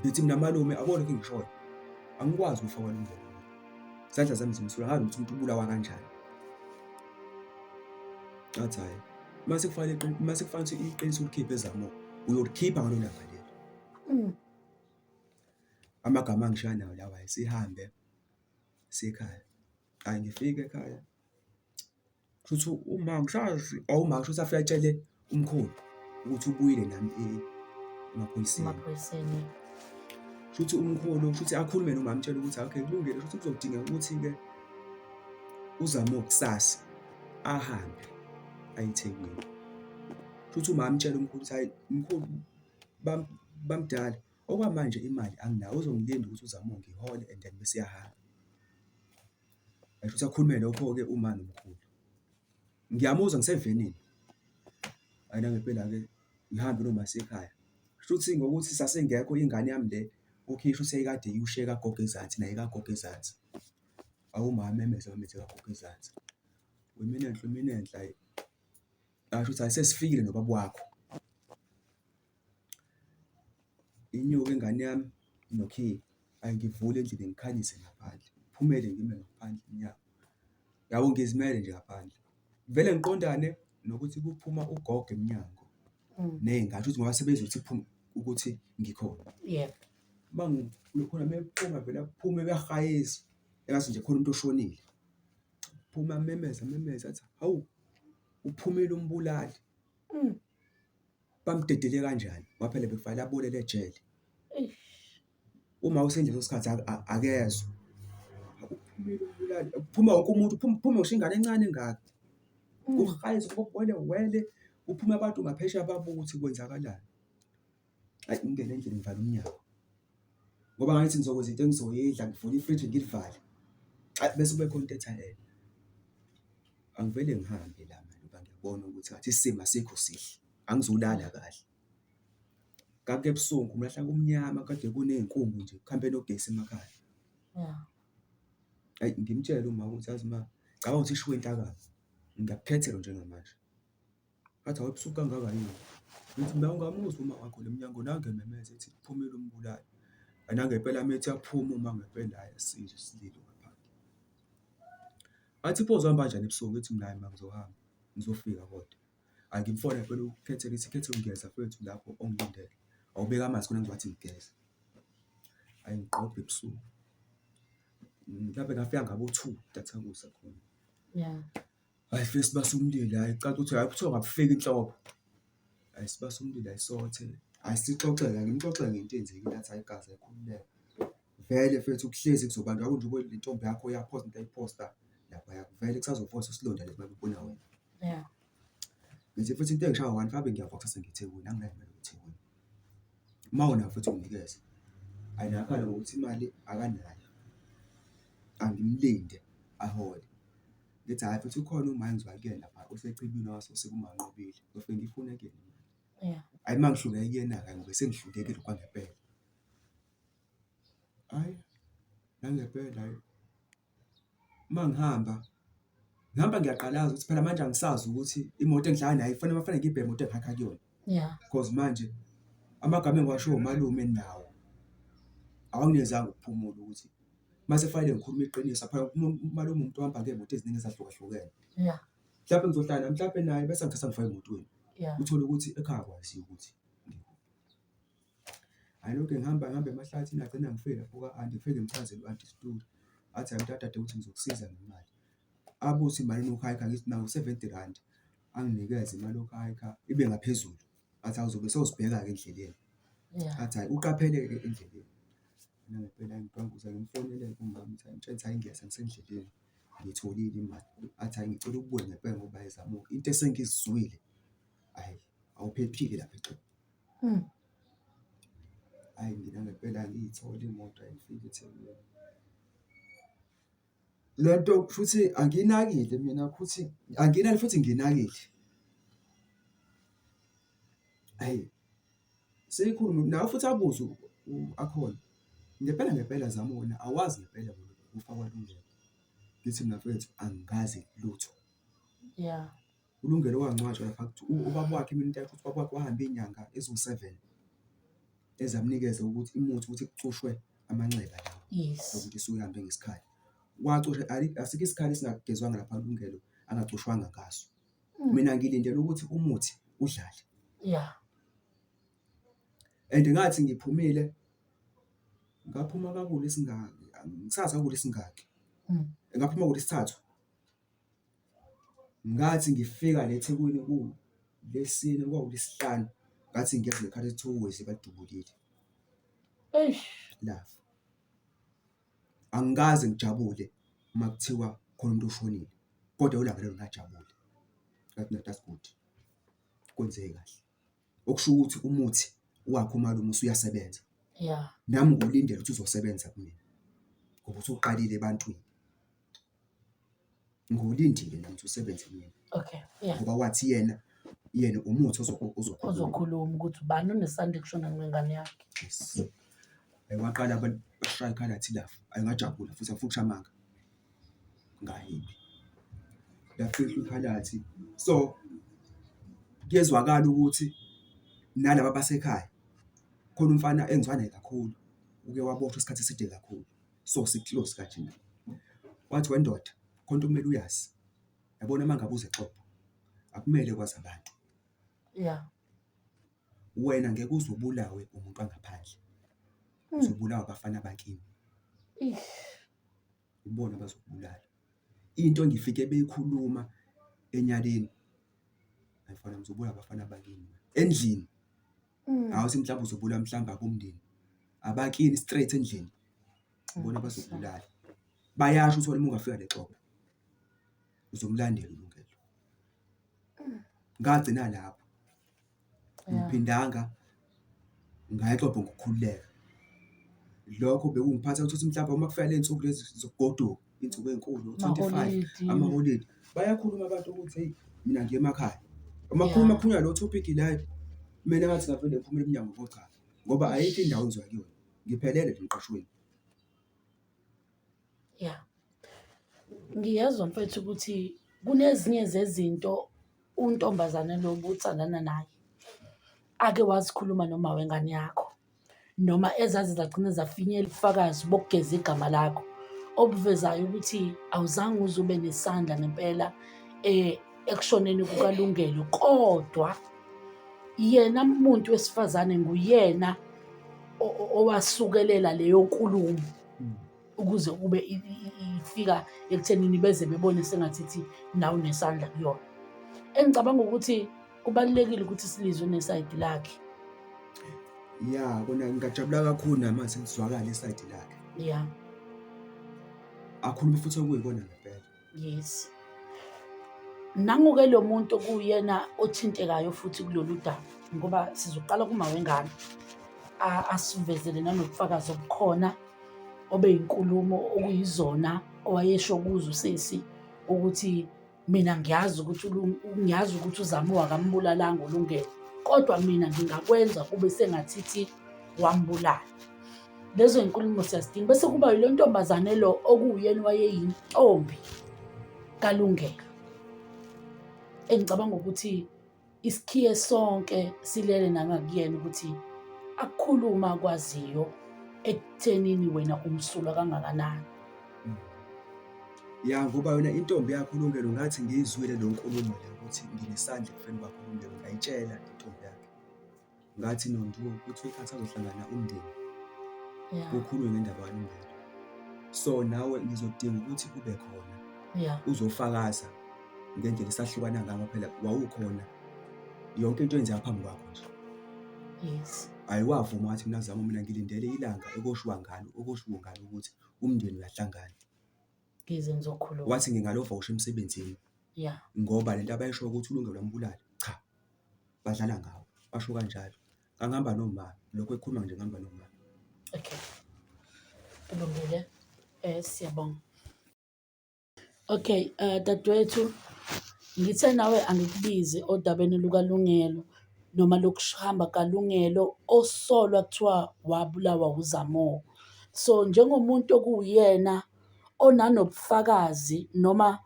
Ngithi mina malume akukho lokhu engishoyo, angikwazi ukufa kwaLungelo mina. Izandla zami zimsulwa angazi ukuthi umuntu ubulawa kanjani. Ngathi hhayi, uma sekufanele uma sekufanele ukuthi iqiniso ulikhiphe ezamo, uyolikhipha ngalolo langa lelo. Amagama angishiya nawo lawa sihambe siye ekhaya. Hhayi ngifike ekhaya. Kushuthi uma ngisazi or uma kushuthi afike atshele umkhulu ukuthi ubuyile nami emaphoyiseni. Emaphoyiseni. Kushuthi umkhulu kushuthi akhulume noma amtshele ukuthi okay kulungile kushuthi kuzodingeka ukuthi-ke uzame kusasa ahambe aye eThekwini. Kushuthi uma amtshele umkhulu ukuthi hhayi mkhulu bamdala okwamanje imali anginayo uzongilinda ukuthi uZamo ngihole and then bese uyahamba. Kushuthi akhulume lokho-ke uma nomkhulu. Ngiyamuzwa ngisevenini. Hhayi nangempela-ke ngihambe noma siye ekhaya. Kushuthi ngokuthi sasingekho ingane yami le ukhishwa useyikade iwushiye kagogo ezansi naye kagogo ezansi. Awu uma amemeze amemeze kagogo ezansi. We Minenhle, Minenhle hhayi, ngasho ukuthi hhayi sesifikile nobaba wakho. Inyuke ingane yami nokhiye, hhayi ngivule endlini ngikhanyise ngaphandle, ngiphumele ngime ngaphandle emnyango. Yabo ngizimele nje ngaphandle. Ngivele ngiqondane nokuthi kuphuma ugogo emnyango ney'ngane, shuthi ngoba sebezwa ukuthi kuphuma ukuthi ngikhona. Yebo. Uma ngikhona mephuma vele aphume kuyahayizwa engathi nje khona umuntu oshonile. Aphume amemeze amemeze athi, hawu uphumile umbulali. Bamdedele kanjani ngoba phela bekufanele abolele ejele. Uma usendlini leso sikhathi akezwa. Uphumile umbulali, kuphuma wonke umuntu, kuphume ngisho ingane encane engaka. Kuhayizwe kube ubuwelewele, kuphume abantu ngaphesheya babuke ukuthi kwenzakalani. Hhayi ngingene endlini ngivale umnyango ngoba ngathi ngizokwenza into engizoyidla ngivule ifriji ngilivale, hhayi bese kube khona into ethi ayi angivele ngihambe la mani ngoba ngiyabona ukuthi ngathi isimo asikho sihle, angizulala kahle. Kwakusebusuku ngilahla kumnyama kade kuney'nkungu nje kuhambe nogesi emakhaya. Ya. Hhayi ngimtshele uma ukuthi yazi ma, cabanga ukuthi ishiwo inhlakazi, ngiyakukhethela njengamanje. Athi hawu ebusuku kangaka yini? Ngithi mina ungamuzwa uma wakho la emnyango nangu ememeza ethi uphumile umbulali. Nangempela methi uyaphuma uma ngempela, hhayi asizwe isililo ngaphandle. Athi pho uzohamba kanjani ebusuku? Ngithi mina, hhayi ma ngizohamba, ngizofika kodwa. Hhayi ngimfonele phela uKhethelo ngithi, Khethelo ngiyeza mfethu lapho ungilindele, awubeke amanzi khona ngizothi ngigeza. Hhayi ngiqobhe ebusuku, mhlampe ngafika ngabo-two intathakusa khona. Yeah. Hhayi sifike sibase umlilo, hhayi kucaca ukuthi hhayi ubuthongo abufiki nhlobo. Hhayi sibase umlilo, hhayi sothe, hhayi sixoxe-ke, ngimxoxele ngento eyenzekile athi hhayi gazi hhayi khululeka. Vele mfethu kuhlezi kuzobanda yabo nje le ntombi yakho yaphosta into ayiphosta laphaya, vele kusazophosa isilonda lesi uma bebona wena. Yeah. Ngithi futhi into engishaya u-one ngabe ngiyavuka kusasa ngiye eThekwini, anginayo imali yokuya eThekwini. Uma unayo mfethu nginikeze. Hhayi naye akhala ngokuthi imali akanayo, angimlinde ahole. Ngithi hhayi futhi ukhona uma engizoya kuyena lapha osechibini wasoSeke uManqobile, ngizofike ngiyifune kuyena imali. Yeah. Hhayi uma ngihluleka kuyena-ke ngobe sengihlulekile okwangempela. Hhayi, nangempela hhayi uma ngihamba, ngihamba ngiyaqalaza ukuthi phela manje angisazi ukuthi imoto engihlala nayo kufanele kufanele ngiyibheke imoto engihakha kuyona. Yeah. Cause manje amagama engiwashiwo umalume nawo awanginikezanga ukuphumula ukuthi mase kufanele ngikhulume iqiniso phela umalume umuntu ohamba ngey'moto eziningi ezahlukahlukene. Yeah. Mhlampe ngizohlala mhlampe naye bese angithatha angifake emotweni. Yeah. Uthole ukuthi ekhaya akwaziwa ukuthi ngikuphi. Hhayi lokhu ngihamba ngihamba emahlathini ngagcina ngifike lapho ka-anti ngifike ngimchazele u-anti isitori, athi hhayi mntakadadewethu ngizokusiza ngemali. Abuze imalini yokuhayikha ngithi nawu 70 randi, anginikeze imali yokuhayikha ibe ngaphezulu. Athi hhawu uzobe sewuzibheka-ke endleleni. Yeah. Athi hhayi uqaphele-ke endleleni. Nangempela ngibhanguza ngimfonele-ke umama ukuthi ngimtshele ukuthi hhayi ngiyeza ngisendleleni, ngiyitholile imali. Athi hhayi ngicela ubuye ngempela ngoba hhayi Zamuko into esengizizwile, hhayi awuphephile lapha eXobho. Hhayi mina ngempela ngiyithole imoto ngifike eThekwini. Le nto kushuthi angiyinakile mina futhi angiyinaki futhi ngiyinakile. Hhayi, seyikhulume nawe futhi abuze Akhona, ngempela ngempela Zama wena awazi ngempela wena ukufa kwaLungelo. Ngithi mina mfethu angikazi lutho. Yeah. ULungelo wangcwatshwa lapha ubaba wakhe mina into ukuthi ubaba wakhe wahamba iy'nyanga eziwu-seven ezamnikeza ukuthi imuthi ukuthi kucushwe amanxeba lawa Yes. ukuthi isuke ihambe ngesikhali. Wacusha asikho isikhali esingagezwanga lapha kuLungelo angacushwanga ngaso. Mina ngilindele ukuthi umuthi udlale. Yeah. And ngathi ngiphumile, ngaphuma kakulesingaki, angisazi kakulesingaki, ngaphuma kulesithathu. Ngathi ngifika la eThekwini kuLesine kwakuLesihlanu, ngathi ngiyeza ngekhala kuthiwa uWezi balidubulile. Eish. Lafa. Angikaze ngijabule uma kuthiwa khona umuntu oshonile, kodwa ilanga lelo ngajabula. Ngathi no that's good, kwenzeke kahle. Okusho ukuthi umuthi wakhe umalume usuyasebenza. Yeah. Nami ngiwulindele ukuthi uzosebenza kumina ngoba usuqalile ebantwini. Ngiwulindile nami ukuthi usebenze kumina. Okay, yeah. Ngoba wathi yena yena umuthi ozokhuluma. Ozokhuluma ukuthi ubani onesandla ekushoneni kwengane yakhe. Yes. Waqala abantu bashaya ikhalathi lafa. Ayingajabula futhi angifuni ukusho amanga. Ngayibi. Lafihlwa ikhalathi. So kuyezwakala ukuthi nalaba basekhaya khona umfana engizwa naye kakhulu uke waboshwa isikhathi eside kakhulu. So si-close kanje naye. Wathi wendoda khona into okumele uyazi, yabona uma ngabe uze eXobho akumele kwazi abantu. Yeah. Wena ngeke uze ubulawe umuntu wangaphandle, uzobulawa abafana bakini. Eish. Ibona abazokubulala. Into engifike beyikhuluma enyakeni, hayi mfana ngizobulawa abafana bakini endlini. Awuthi mhlawumbe uzobulawa mhlawumbe abomndeni, abakini straight endlini. Ibona abazokubulala. Bayasho ukuthi wena uma ungafika nexoxo uzomlandela uLungelo. Ngagcina lapho. Ngiphindanga ngaya eXobho ngokukhululeka. Lokho bekungiphatha utholukuthi mhlawumbe uma kufika ley'nsuku lezi zokugoduka, iy'nsuku ey'nkulu o-25, amaholidi, bayakhuluma abantu ukuthi hheyi mina ngiya emakhaya. Uma kukhuluma kukhulunywa leyo thophikhi leyo, mina ngathi ngavele ngiphumele emnyango ngochago ngoba ayikho indawo engizoya kuyona, ngiphelele nje emqashweni. Ya, ngiyezwa mfethu ukuthi kunezinye zezinto untombazane lo obuthandana naye ake wazikhuluma noma wengane yakho. noma ezaze zagcina zafinyela ubufakazi bokugeza igama lakho, obuvezayo ukuthi awuzange uze ube nesandla ngempela ekushoneni kukaLungelo, kodwa yena muntu wesifazane nguyena owasukelela leyo nkulumo ukuze kube ifika ekuthenini beze bebone sengathithi nawe unesandla kuyona. Engicabanga ukuthi kubalulekile ukuthi silizwe nesayidi lakhe. Ya, kona ngingajabula kakhulu nami mase lizwakala isayidi lakhe. Ya. Akhulume futhi okuyikona ngempela. Yes. Nangu-ke lo muntu okuwuyena othintekayo futhi kulolu daba ngoba sizoqala kuma wengane asivezele nanobufakazi obukhona obeyinkulumo okuyizona owayesho kuzo usesi ukuthi mina ngiyazi ukuthi ngiyazi ukuthi uZamo akambulalanga uLungelo kodwa mina ngingakwenza kube sengathithi wambulala. Lezo y'nkulumo siyazidinga. Bese kuba yilo ntombazane lo okuwuyena wayeyintombi kaLungelo. Engicabanga ukuthi isikhiye sonke silele nangakuyena ukuthi akukhuluma akwaziyo ekuthenini wena umsulwa kangakanani. Ya, ngoba yona intombi yakhe uLungelo ngathi ngiyizwile leyo nkulumo le ukuthi nginesandla ekufeni kwakhe uLungelo, ngayitshela intombi yakhe. Ngathi Nontu kuthiwa ikhathi azohlangana umndeni kukhulunywe ngendaba kaLungelo. So nawe ngizodinga ukuthi ube khona uzofakaza ngendlela esahlukana ngayo ngoba phela wawukhona yonke into eyenzeka phambi kwakho nje. Yes. Hhayi wavuma wathi mina Zamo mina ngilindele ilanga ekoshiwa ngalo, okoshiwo ngalo ukuthi umndeni uyahlangana. Ngize ngizokhuluma. Wathi ngingalova ngisho emsebenzini. Ngoba lento abayishoyo ukuthi uLungelo wambulala, cha. Badlala ngawo, basho kanjalo. Ngangihamba noma, lokhu ekhuluma nje ngihamba noma. Okay. Kulungile. Siyabonga. Okay, dadewethu, ngithe nawe angikubize odabeni lukaLungelo noma lokuhamba kukaLungelo osolwa kuthiwa wabulawa uZamo. So, njengomuntu okuwuyena onanobufakazi noma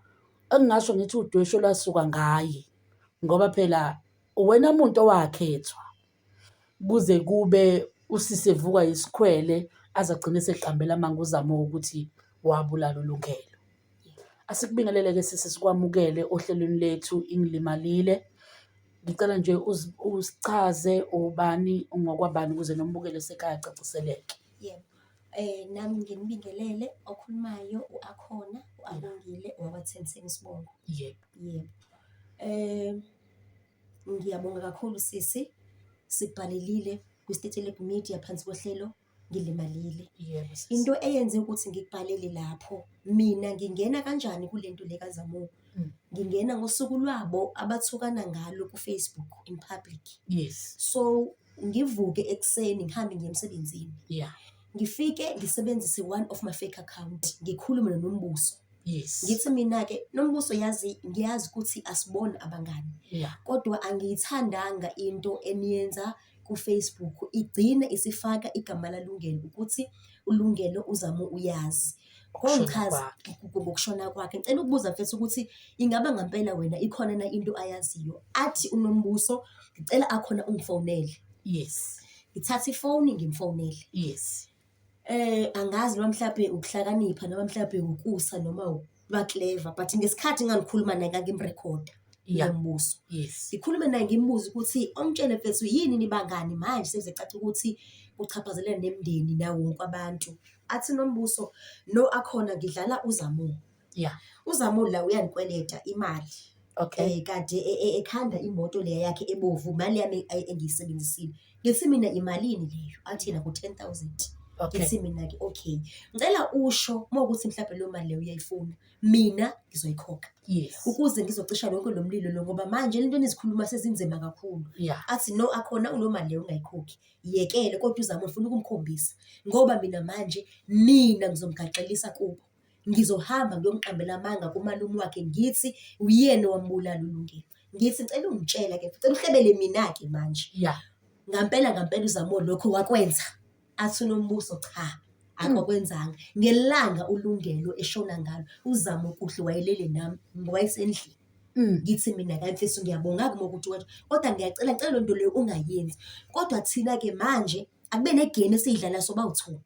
engingasho ngithi udweshu olwasuka ngaye ngoba phela uwena muntu owakhethwa kuze kube usisi evukwa yisikhwele aze agcine eseqambela amanga uZamo ukuthi wabulala uLungelo. Asikubingelele-ke sisi sikwamukele ohlelweni lethu Ingilimalile. Ngicela nje usichaze ubani ungokwabani ukuze nombukeli osekhaya acaciseleke. Yebo. Nami nginibingelele okhulumayo u-Akhona, u-Abongile owakwaThensini isibongo. Yebo. Yebo. Ngiyabonga kakhulu sisi, sikubhalelile kwi-Stetelegu Media phansi kohlelo Ngilimalile. Yebo sisi. Into eyenze ukuthi ngikubhalele lapho, mina ngingena kanjani kule nto le kaZamo? Ngingena ngosuku lwabo abathukana ngalo ku-Facebook in public. Yes. So ngivuke ekuseni ngihambe ngiye emsebenzini. Ngifike ngisebenzise one of my fake account, ngikhulume noNombuso. Ngithi mina-ke, Nombuso yazi ngiyazi ukuthi asiboni abangani. Kodwa angiyithandanga into eniyenza ku-Facebook. Igcine isifaka igama laLungelo ukuthi uLungelo uZamo uyazi. Kongichaza ngokushona kwakhe. Ngicela ukubuza mfethu ukuthi ingaba ngampela wena ikhona na into ayaziyo? Athi uNombuso, ngicela akhona ungifonele. Ngithathe ifoni ngimfonele. Angazi noma mhlampe ukuhlakanipha noma mhlampe ukusa noma ukuba clever but ngesikhathi ngangikhuluma naye ngangimrekhoda uNombuso. Ngikhulume naye ngimbuze ukuthi ongitshele mfethu yini nibangani manje sekuze kucace ukuthi kuchaphazelene nemindeni nawo wonke abantu. Athi Nombuso, no Akhona ngidlala uZamo. UZamo la uyangikweleta imali. Kade ekhanda imoto leya yakhe ebovu, imali yami engiyisebenzisile. Ngithi mina imalini leyo? Athi yena ngu-ten thousand. Ngithi mina-ke okay, ngicela usho uma kuwukuthi mhlampe leyo mali leyo uyayifuna, mina ngizoyikhokha. Ukuze ngizocisha lonke lo mlilo lo ngoba manje le nto enizikhuluma sezinzima kakhulu. Athi no Akhona leyo mali leyo ungayikhokhi. Yekele kodwa uZamo ngifuna ukumkhombisa ngoba mina manje mina ngizomgaxelisa kubo. Ngizohamba ngiyomqambela amanga kumalume wakhe ngithi uyena owambulala uLungelo. Ngithi ngicela ungitshela-ke, ngicela uhlebele mina-ke manje. Ngampela ngampela uZamo lokho wakwenza? Athi uNombuso cha, akakwenzanga. Ngelanga uLungelo eshona ngalo, uZamo kuhle wayelele nami wayesendlini. Ngithi mina hhayi mfethu ngiyabonga-ke uma kuwukuthi kodwa ngiyacela ngicela leyo nto leyo ungayenzi. Kodwa thina-ke manje. Akube ne-game esiyidlala sobawu-two.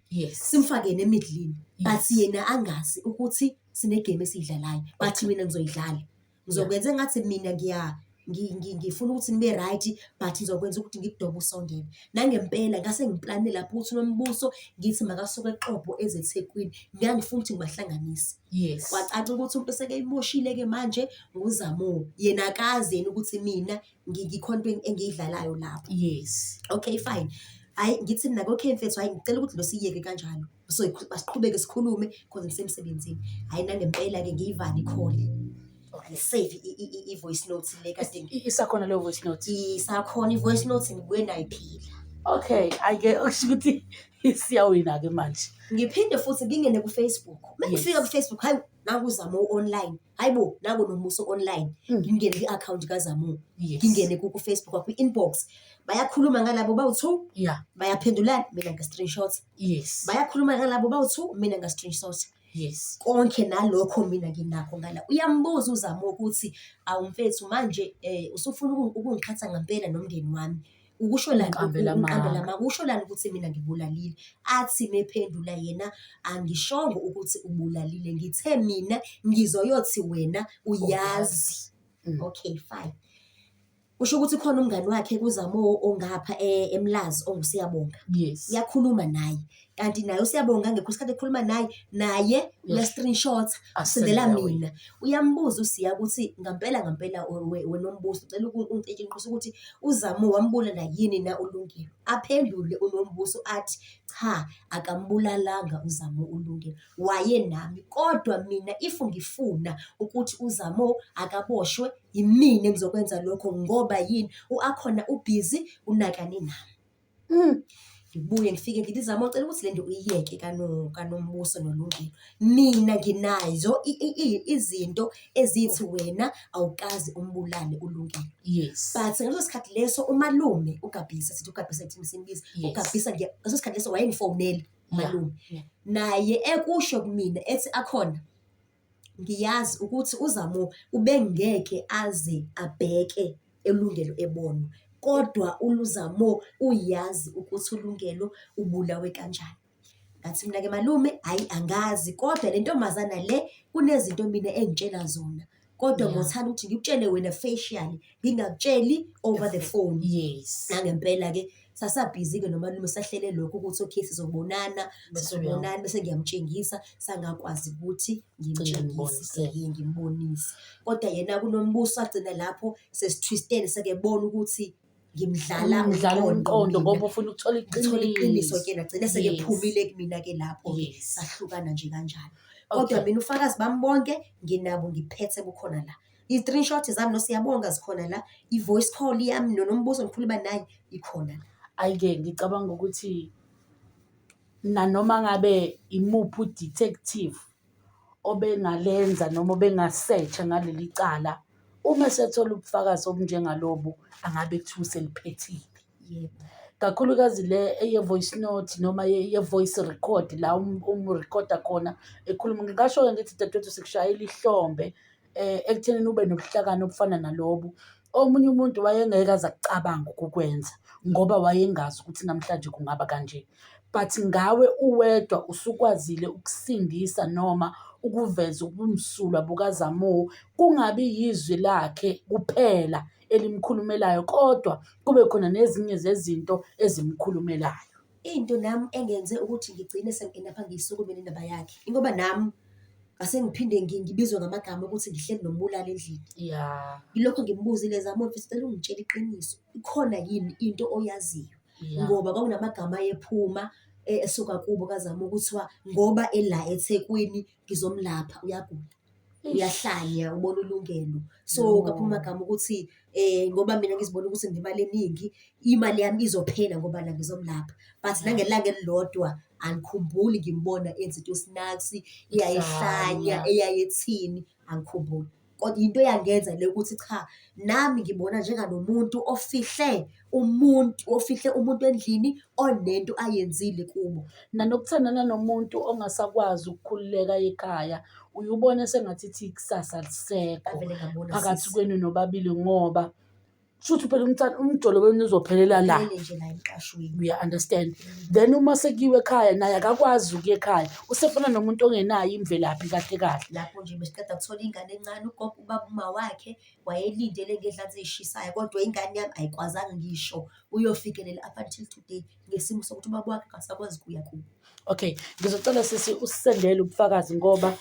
Yes. Simfake yena emidlini. But Yes. yena angazi ukuthi sine-game esiyidlalayo. But Okay. mina ngizoyidlala. Ngizokwenza engathi mina ngiya ngifuna ukuthi nibe right but ngizokwenza ukuthi ngikudobe usondele. Nangempela ngase ngiplane lapho ukuthi uNombuso ngithi makasuke eXobho eze eThekwini. Ngangifuna ukuthi ngibahlanganise. Yes. Kwacaca ukuthi umuntu osekeyimoshile-ke manje nguZamo. Yena akazi yena ukuthi mina ngikhona into engiyidlalayo lapho. Yes. Okay fine. Hhayi ngithi mina okay mfethu hhayi ngicela ukuthi lo siyeke kanjalo. So asiqhubeke sikhulume cause ngisemsebenzini. Hhayi nangempela-ke ngiyivale i-call. Okay. Ngisave i-voice note le kade Isakhona leyo voice note. Isakhona i-voice note ngibuye nayo iphila. Okay, ake okusho ukuthi siyawina-ke manje. Ngiphinde futhi ngingene ku-Facebook. Uma ngifika Yes. ku-Facebook, hayi naku uZamo online. Hayi bo, naku noMbuso online. Ngingene kwi-akhawunti kaZamo. Yes. Ngingene ku-Facebook kwi-inbox. Bayakhuluma ngalabo bawu-two. Yeah. Bayaphendulana, mina nga-screenshot. Yes. Bayakhuluma ngalabo bawu-two, mina nga-screenshot. Yes. Konke nalokho mina nginakho ngala. Uyambuza uZamo ukuthi awu mfethu manje usufuna ukungiqhatha ngempela nomndeni wami. Ukusho lani Ungiqambela ungiqambela amanga. amanga. Usho lani ukuthi mina ngibulalile? Athi mephendula yena angishongo ukuthi ubulalile. Ngithe mina ngizoyothi wena uyazi. Okay fine. Kusho ukuthi khona umngani wakhe kuZamo ongapha eMlazi onguSiyabonga. Yes. Uyakhuluma naye. Kanti naye uSiyabonga ngekho isikhathi ekhuluma naye, naye Yes. uya-screenshot, Asendela usendela wena. mina. Uyambuza uSiya ukuthi ngampela ngampela wena uMbuso ucela ungitshele iqiniso ukuthi uZamo wambulala yini na uLungelo. Aphendule uNombuso athi cha akambulalanga uZamo uLungelo. Wayenami kodwa mina if ngifuna ukuthi uZamo akaboshwe yimina engizokwenza lokho ngoba yini u-Akhona ubhizi unakane nami. Ngibuye ngifike ngithi Zamo ucela ukuthi le nto uyiyeke kaNombuso noLungelo. Mina nginazo izinto ezithi wena awukaze umbulale uLungelo. Yes. But ngaleso sikhathi leso umalume uGabhisa, sithi uGabhisa thina simbiza. Yes. uGabhisa ngaleso sikhathi leso wayengifonela Yeah. umalume. Yeah. Naye ekusho kumina ethi Akhona ngiyazi ukuthi uZamo ubengeke aze abheke eLungelo ebonwa. Kodwa uZamo uyazi ukuthi uLungelo ubulawe kanjani. Ngathi mina-ke malume, hhayi angazi kodwa le ntombazana le kunezinto mina engitshela zona. Kodwa Yeah. ngothanda ukuthi ngikutshele wena facially, ngingakutsheli over the phone. Yes. Nangempela-ke sasabhizi-ke nomalume sahlele lokho ukuthi okay sizobonana, Bese sizobonana bese ngiyamtshengisa, sangakwazi ukuthi ngimtshengise, ngimbonise. ngimbonise. Kodwa yena kuNombuso agcina lapho sesithwistele sekebona ukuthi ngimdlala Umdlala umqondo umqondo mina. ngoba ufuna ukuthola Ngithola iqiniso iqiniso. ke nagcina sekephumile kumina ke lapho-ke Yes. sahlukana nje kanjalo. Okay. Kodwa mina ufakazi bami bonke nginabo ngiphethe bukhona la. I-screenshot zami noSiyabonga zikhona la, i-voice call yami noNombuso ngikhuluma naye ikhona la. Hhayi-ke ngicabanga ukuthi nanoma ngabe imuphi u-detective obengalenza noma obengasetsha ngaleli cala, uma esethola ubufakazi obunjengalobu angabe kuthiwa useliphethile. Yebo. Kakhulukazi le eye-voice note noma ye-voice record la umrekhoda khona ekhuluma. Ngingasho-ke ngithi dadewethu sikushayela ihlombe ekuthenini ube nobuhlakani obufana nalobu. Omunye umuntu wayengeke aze akucabange ukukwenza ngoba wayengazi ukuthi namhlanje kungaba kanje. But ngawe uwedwa usukwazile ukusindisa noma ukuveza ubumsulwa bukaZamo, kungabi yizwi lakhe kuphela elimkhulumelayo kodwa kube khona nezinye zezinto ezimkhulumelayo. Into nami engenze ukuthi ngigcine senginapha ngiyisukumele indaba yakhe, ingoba nami ngase ngiphinde ngibizwe ngamagama ukuthi ngihleli nombulali endlini. Yeah. Yilokho ngimbuzile Zamo mfethu ngicela ungitshele iqiniso, ikhona yini into oyaziyo? Yeah. Ngoba kwakunamagama ayephuma esuka kubo kaZamo kuthiwa ngoba ela eThekwini ngizomlapha uyagula. Uyahlanya ubona uLungelo. So No. kwaphuma amagama ukuthi ngoba mina ngizibona ukuthi nginemali eningi, imali yami izophela ngoba la ngizomlapha. But nangelanga elilodwa angikhumbuli ngimbona enza into yosinaksi, eyayehlanya, Ehlanya. eyayethini, angikhumbuli. Kodwa into eyangenza le ukuthi cha, nami ngibona njenganomuntu ofihle umuntu, ofihle umuntu endlini onento ayenzile kubo. Nanokuthandana nomuntu ongasakwazi ukukhululeka ekhaya, uye ubone sengathi ithi ikusasa alisekho Ngavele ngabona phakathi sisi. kwenu nobabili ngoba Shuthi phela umjolo wenu uzophelela la. Uphelele nje la emqashweni. Uya understand. Then uma sekuyiwe ekhaya naye akakwazi ukuya ekhaya. Usefana nomuntu ongenayo imvelaphi kahle kahle. Lapho nje besiqeda kuthola ingane encane ugogo ubaba uma wakhe wayelindele ngezansi ey'shisayo kodwa ingane yami ayikwazanga ngisho uyofikelela up until today ngesimo sokuthi ubaba wakhe akasakwazi ukuya kubo. Okay, ngizocela sisi usisendele ubufakazi ngoba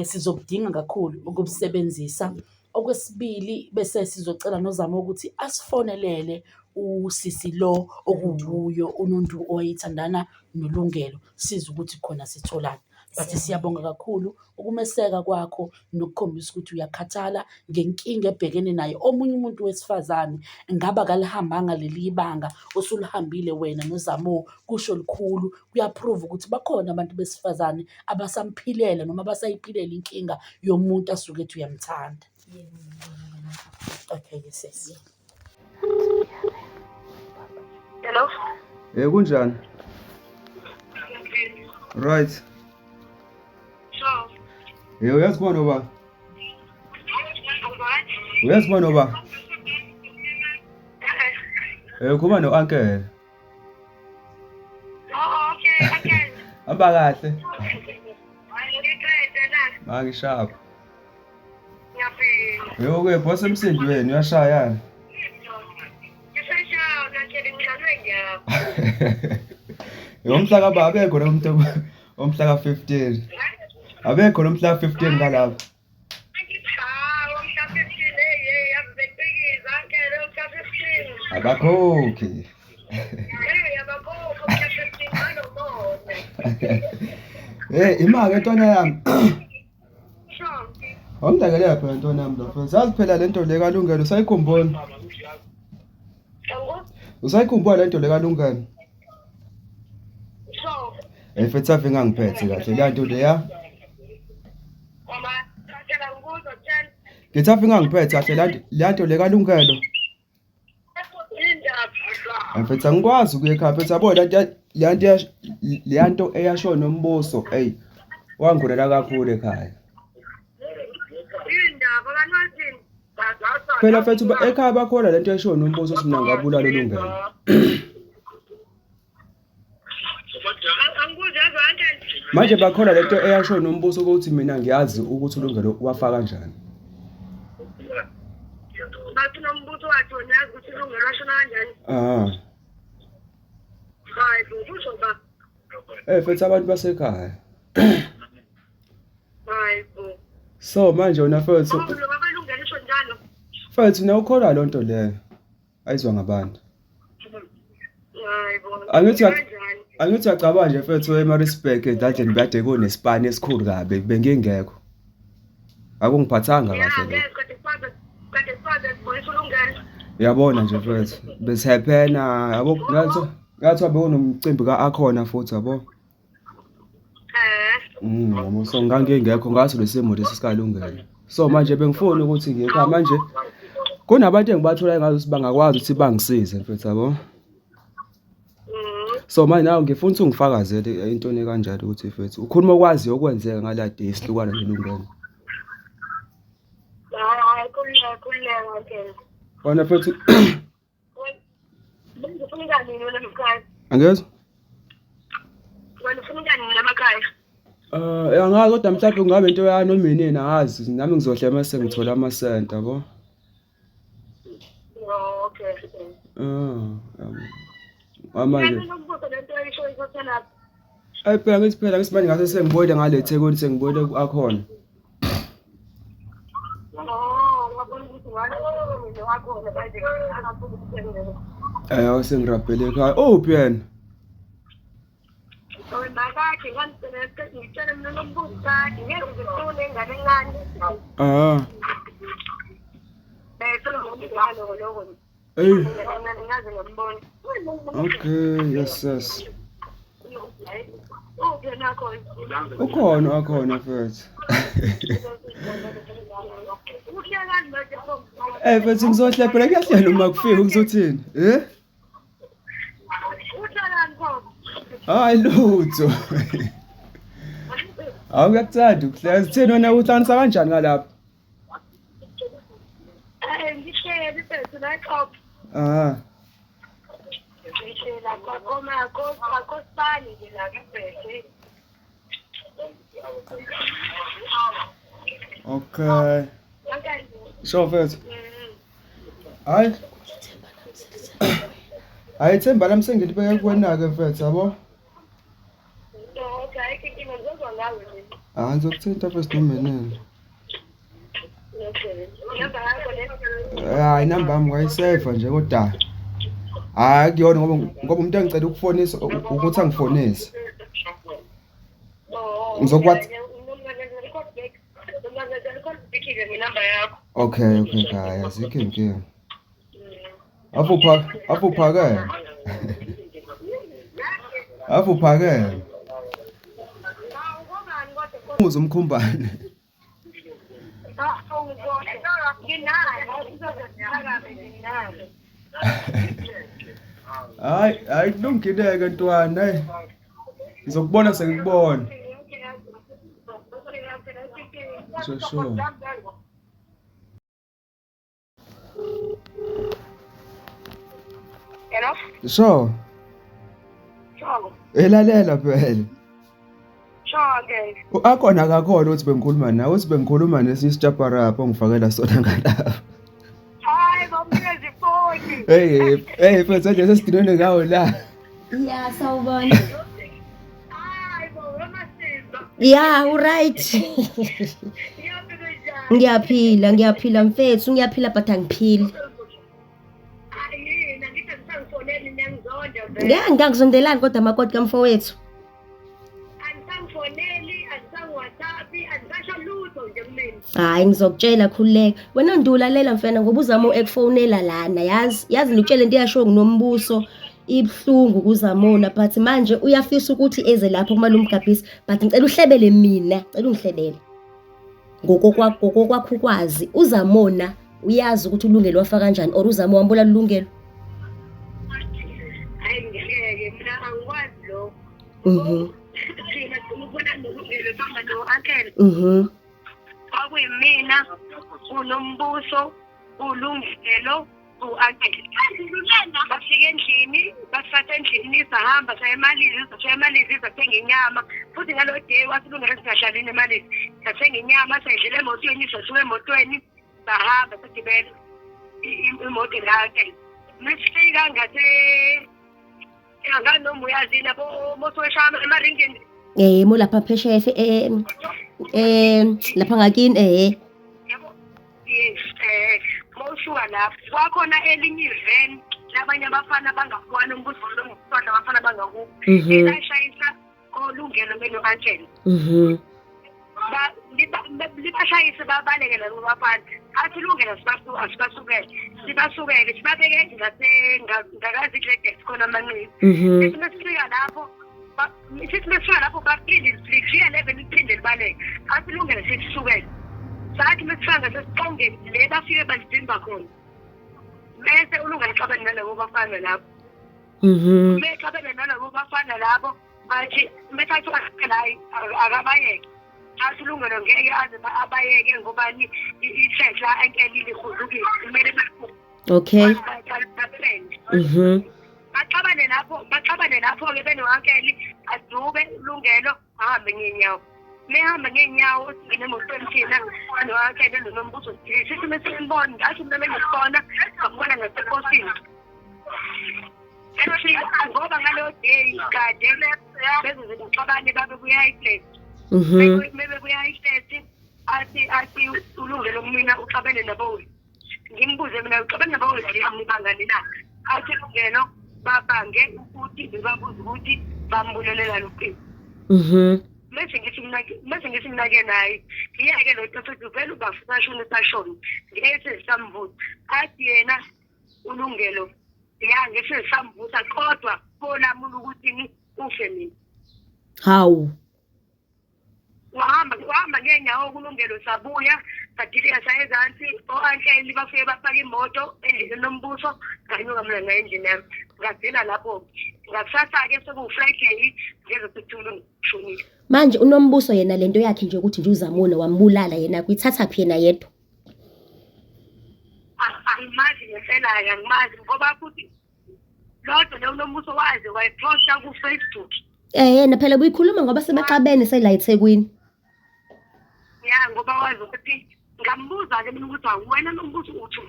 sizobudinga kakhulu ukubusebenzisa. Okwesibili, bese sizocela noZama ukuthi asifonelele usisi lo okuwuyo uNondu owayethandana noLungelo, sizwe ukuthi khona sitholani. But siyabonga kakhulu ukumeseka kwakho nokukhombisa ukuthi uyakhathala ngenkinga ebhekene naye. Omunye umuntu wesifazane ngabe akalihambanga leli banga osulihambile wena noZamo, kusho lukhulu, kuya-prove-a ukuthi bakhona abantu besifazane abasamphilela noma abasayiphilela inkinga yomuntu asuke ethi uyamthanda. Okay, sis. Hello. Eh kunjani? Right. Sure. Eh uyazi kubona uba? Uyazi kubona uba? Eh ukhuluma no-uncle. Oh, okay, okay. Hamba kahle. Ngiqede na. Mangishapha. Ngiyaphila. Yebo ke boss emsindweni uyashaya yani. Ngisashaya nakele ngidlalwe ngiyakho. Yebo umhla kababa abekho lo muntu omhla ka-15. Abekho lo mhla ka-15 ngalapha. Abakhokhi. Hey, imake ntwana yami. Awungidakele phela ntwana yami lapho. Zazi phela lento le kaLungelo usayikhumbula. Usayikhumbula lento le kaLungelo. Eh mfethu ave ngangiphethe kahle le nto leya. Ngithi ave ngangiphethe kahle le nto le kaLungelo. Mfethu angikwazi ukuya ekhaya mfethu yabo le nto le nto le nto eyasho nombuso eyi wangikhulela kakhulu ekhaya. Phela mfethu ekhaya bakholwa le nto eshiwo nombuso ukuthi mina ngabulala uLungelo. Manje bakhona lento eyasho nombuso ukuthi mina ngiyazi ukuthi uLungelo wafa kanjani. Bathi nombuso wathi wena uyazi ukuthi uLungelo washona kanjani. Ah. Hayi bo kusho ba. Eh mfethu abantu basekhaya. Hayi bo. So manje wena mfethu. Oh, lo baba Lungelo usho njalo. Mfethu nawukholwa lonto leyo. Ayizwa ngabantu. Angithi angithi uyacabanga nje mfethu eMaritzburg edladleni kade kunesipani esikhulu kabi bengingekho. Akungiphathanga kahle lokho. Uyabona nje mfethu besephena yabo ngathi ngathi bekunomcimbi ka-Akhona futhi yabo. Yabo so ngangingekho ngaso lesi simo lesi sikaLungelo. So manje bengifuna ukuthi ngiye ekhaya manje kunabantu engibatholayo ngazi ukuthi bangakwazi ukuthi bangisize mfethu yabo. So manje nawe ngifuna ukuthi ungifakazele entweni ekanjalo ukuthi mfethu ukhuluma okwaziyo okwenzeka ngala day sihlukana noLungelo. Hayi khululeka khululeka uncle. Wena mfethu Manje ufuna kanini wena emakhaya? Angezwa? Wena ufuna kanini emakhaya? Eh angazi kodwa mhlawumbe kungabe into yanoma inini angazi nami ngizohle mase ngithola amasenti yabo. Oh, okay. Ah, yabo. Manje Ngiyakuzwa lento oyisho isothelaphi. Ayi phela ngithi phela ngithi manje ngase sengibuyele ngale eThekwini sengibuyele ku-Akhona. Oh, ngabona ukuthi ngale wakhona manje akafuni ukuthenga. Eh sengirabhele ekhaya. Uphi yena? Makakhe ngitshela mina nombuzo kade ngeke ngifune ingane encane. Ah. Bese ngomdlalo lokho. Ey. Ngaze ngambona. Okay, yes yes. Uphi nakho? Ukhona akhona mfethu. Uhlekani manje pho? Eh mfethu ngizohle phela kuyahlela uma kufika ngizothini? Eh? Uhlekani pho? Hayi lutho. Hawu kuyakuthanda ukuhleka. Sitheni wena uhlanganisa kanjani ngalapha? Eh ngihleli mfethu Ngaxoxa. Ah. Ngishela kwakoma akosibani nje la kubheke. Okay. Sure mfethu. Hayi. Hayi ithemba lami sengilibeke kuwena-ke mfethu yabo. Hayi ngizokuthinta mfethu noma inini. Hayi inamba yami ungayiseva nje kodwa hhayi kuyona ngoba ngoba umuntu engicela ukufonisa ukuthi angifonise. Ngizokwathi Okay, okay, hayi azikho iy'nkinga. Ave ave uphakeme. Ave uphakeme. Umuzi umkhumbane. Hayi, hayi kulungile-ke ntwana, hayi. Ngizokubona sengikubona. Sure, sure. Hello? Sure. Sure. Elalela phela. Sure ke. Akhona akakhona ukuthi bengikhuluma nawe, uthi bengikhuluma nesinye isitshaparapa ongifakela sona ngalapha. Hayi bomnikeza ifoni. Hey, hey mfethu nje sesidinwe ngawo la. Ya sawubona. Hayi bo wemasiza. Ya uright. Ngiyaphila njani? Ngiyaphila, ngiyaphila mfethu, ngiyaphila but angiphili. Hayi yini angithi angisangifoneli niyangizonda vele. Ya ngangizondelani kodwa makoti kamfowethu. Anisangifoneli, anisangi-WhatsApp, anisasho lutho nje kumina. Hayi ngizokutshela khululeka. Wena ndulalela mfana ngoba uzama ekufonela lana yazi yazi ngikutshele into eyashiwo nguNombuso ibuhlungu kuzamona but manje uyafisa ukuthi eze lapho kumalume Gabhisi but ngicela uhlebele mina, ngicela ungihlebele. Ngokokwakho ukwazi uzamona uyazi ukuthi ulungelo wafa kanjani or uzama wambulala ulungelo. Hayi ngeke mina angikwazi lokho. Thina sifuna ukubona nolungelo sihamba no-uncle. Kwakuyimina, uNombuso, uLungelo, u-uncle. Bafika endlini, basithatha endlini sahamba saya eMalizi, sashiya eMalizi sathenga inyama. Futhi ngalo day wathi ulungelo singahlalini eMalizi. Sathenga inyama sayidlela emotweni, sasuka emotweni sahamba sagibela imoto la-uncle. Mesifika ngase anganoma uyazini abo mosoweshama emaringini. Eh mo lapha phesheya eh eh lapha ngakini eh. Yabo yes eh mawusuka lapho kwakhona elinye iveni labanye abafana bangakwana umbuzo lo ngokufana abafana bangakubo. Elashayisa olungelo beno-uncle. Libashayise babaleke labo bafana. Athi lungelo asibasukele. Sibasukele sibabeke ngase ngakazi kule khona amanxiwa. Sithi mesifika lapho sithi mesifika lapho baphinde lifika leve liphinde libaleke. Athi lungelo sisukele. Sathi mesifika ngasesiqongeni le bafike balivimba khona. Bese ulungelo xabane nalabo bafana lapho. Mexabene nalabo bafana labo bathi methathu hayi akabayeke. Athi ulungelo ngeke aze abayeke ngobani ihlehla enkelile ihuzukile kumele Okay. Baxabane lapho, baxabane lapho-ke beno-ankeli adube ulungelo ahambe ngey'nyawo. Mehamba ngey'nyawo singene emotweni thina no-ankeli noNombuso sithi mesimbona ngathi mina mengisibona ngambona ngasekosini. Futhi ngoba ngaleyo day kade bezoze baxabane babe kuya iflat. Bebe kuya iflat athi athi ulungelo kumina uxabene nabo. Ngimbuze mina uxabene nabo nibangani na? Athi lungelo babange ukuthi bebabuza ukuthi bambulelelani ucingo. Mase ngithi mina mase ngithi mina ke naye ngiyeke lo mfethu vele ubafuna ashone sashona ngeke sisamvusa athi yena ulungelo ya ngeke sisamvusa kodwa kolamula ukuthi ni ufe mina. Hawu. Wahamba wahamba ngeenyawo kulungelo sabuya sadilika saya ezansi o-ankeli bafike bafaka imoto endlini nombuso nganyuka mina ngaya endlini yami ngagcina lapho ngakusasa-ke sekuwu-Friday ngeze sekuthula ngishonile. Manje uNombuso yena lento yakhe nje ukuthi nje uzamona wambulala yena kuyithatha phi yena yedwa? Angimazi ngempela-ke, angimazi ngoba futhi lodwa leyo Nombuso waze wayiphosta ku-Facebook. Eh yena phela ubuyikhuluma ngoba sebexabene sela eThekwini. Ya ngoba wazi ukuthi ngambuza-ke mina ukuthi awu wena Nombuso uthi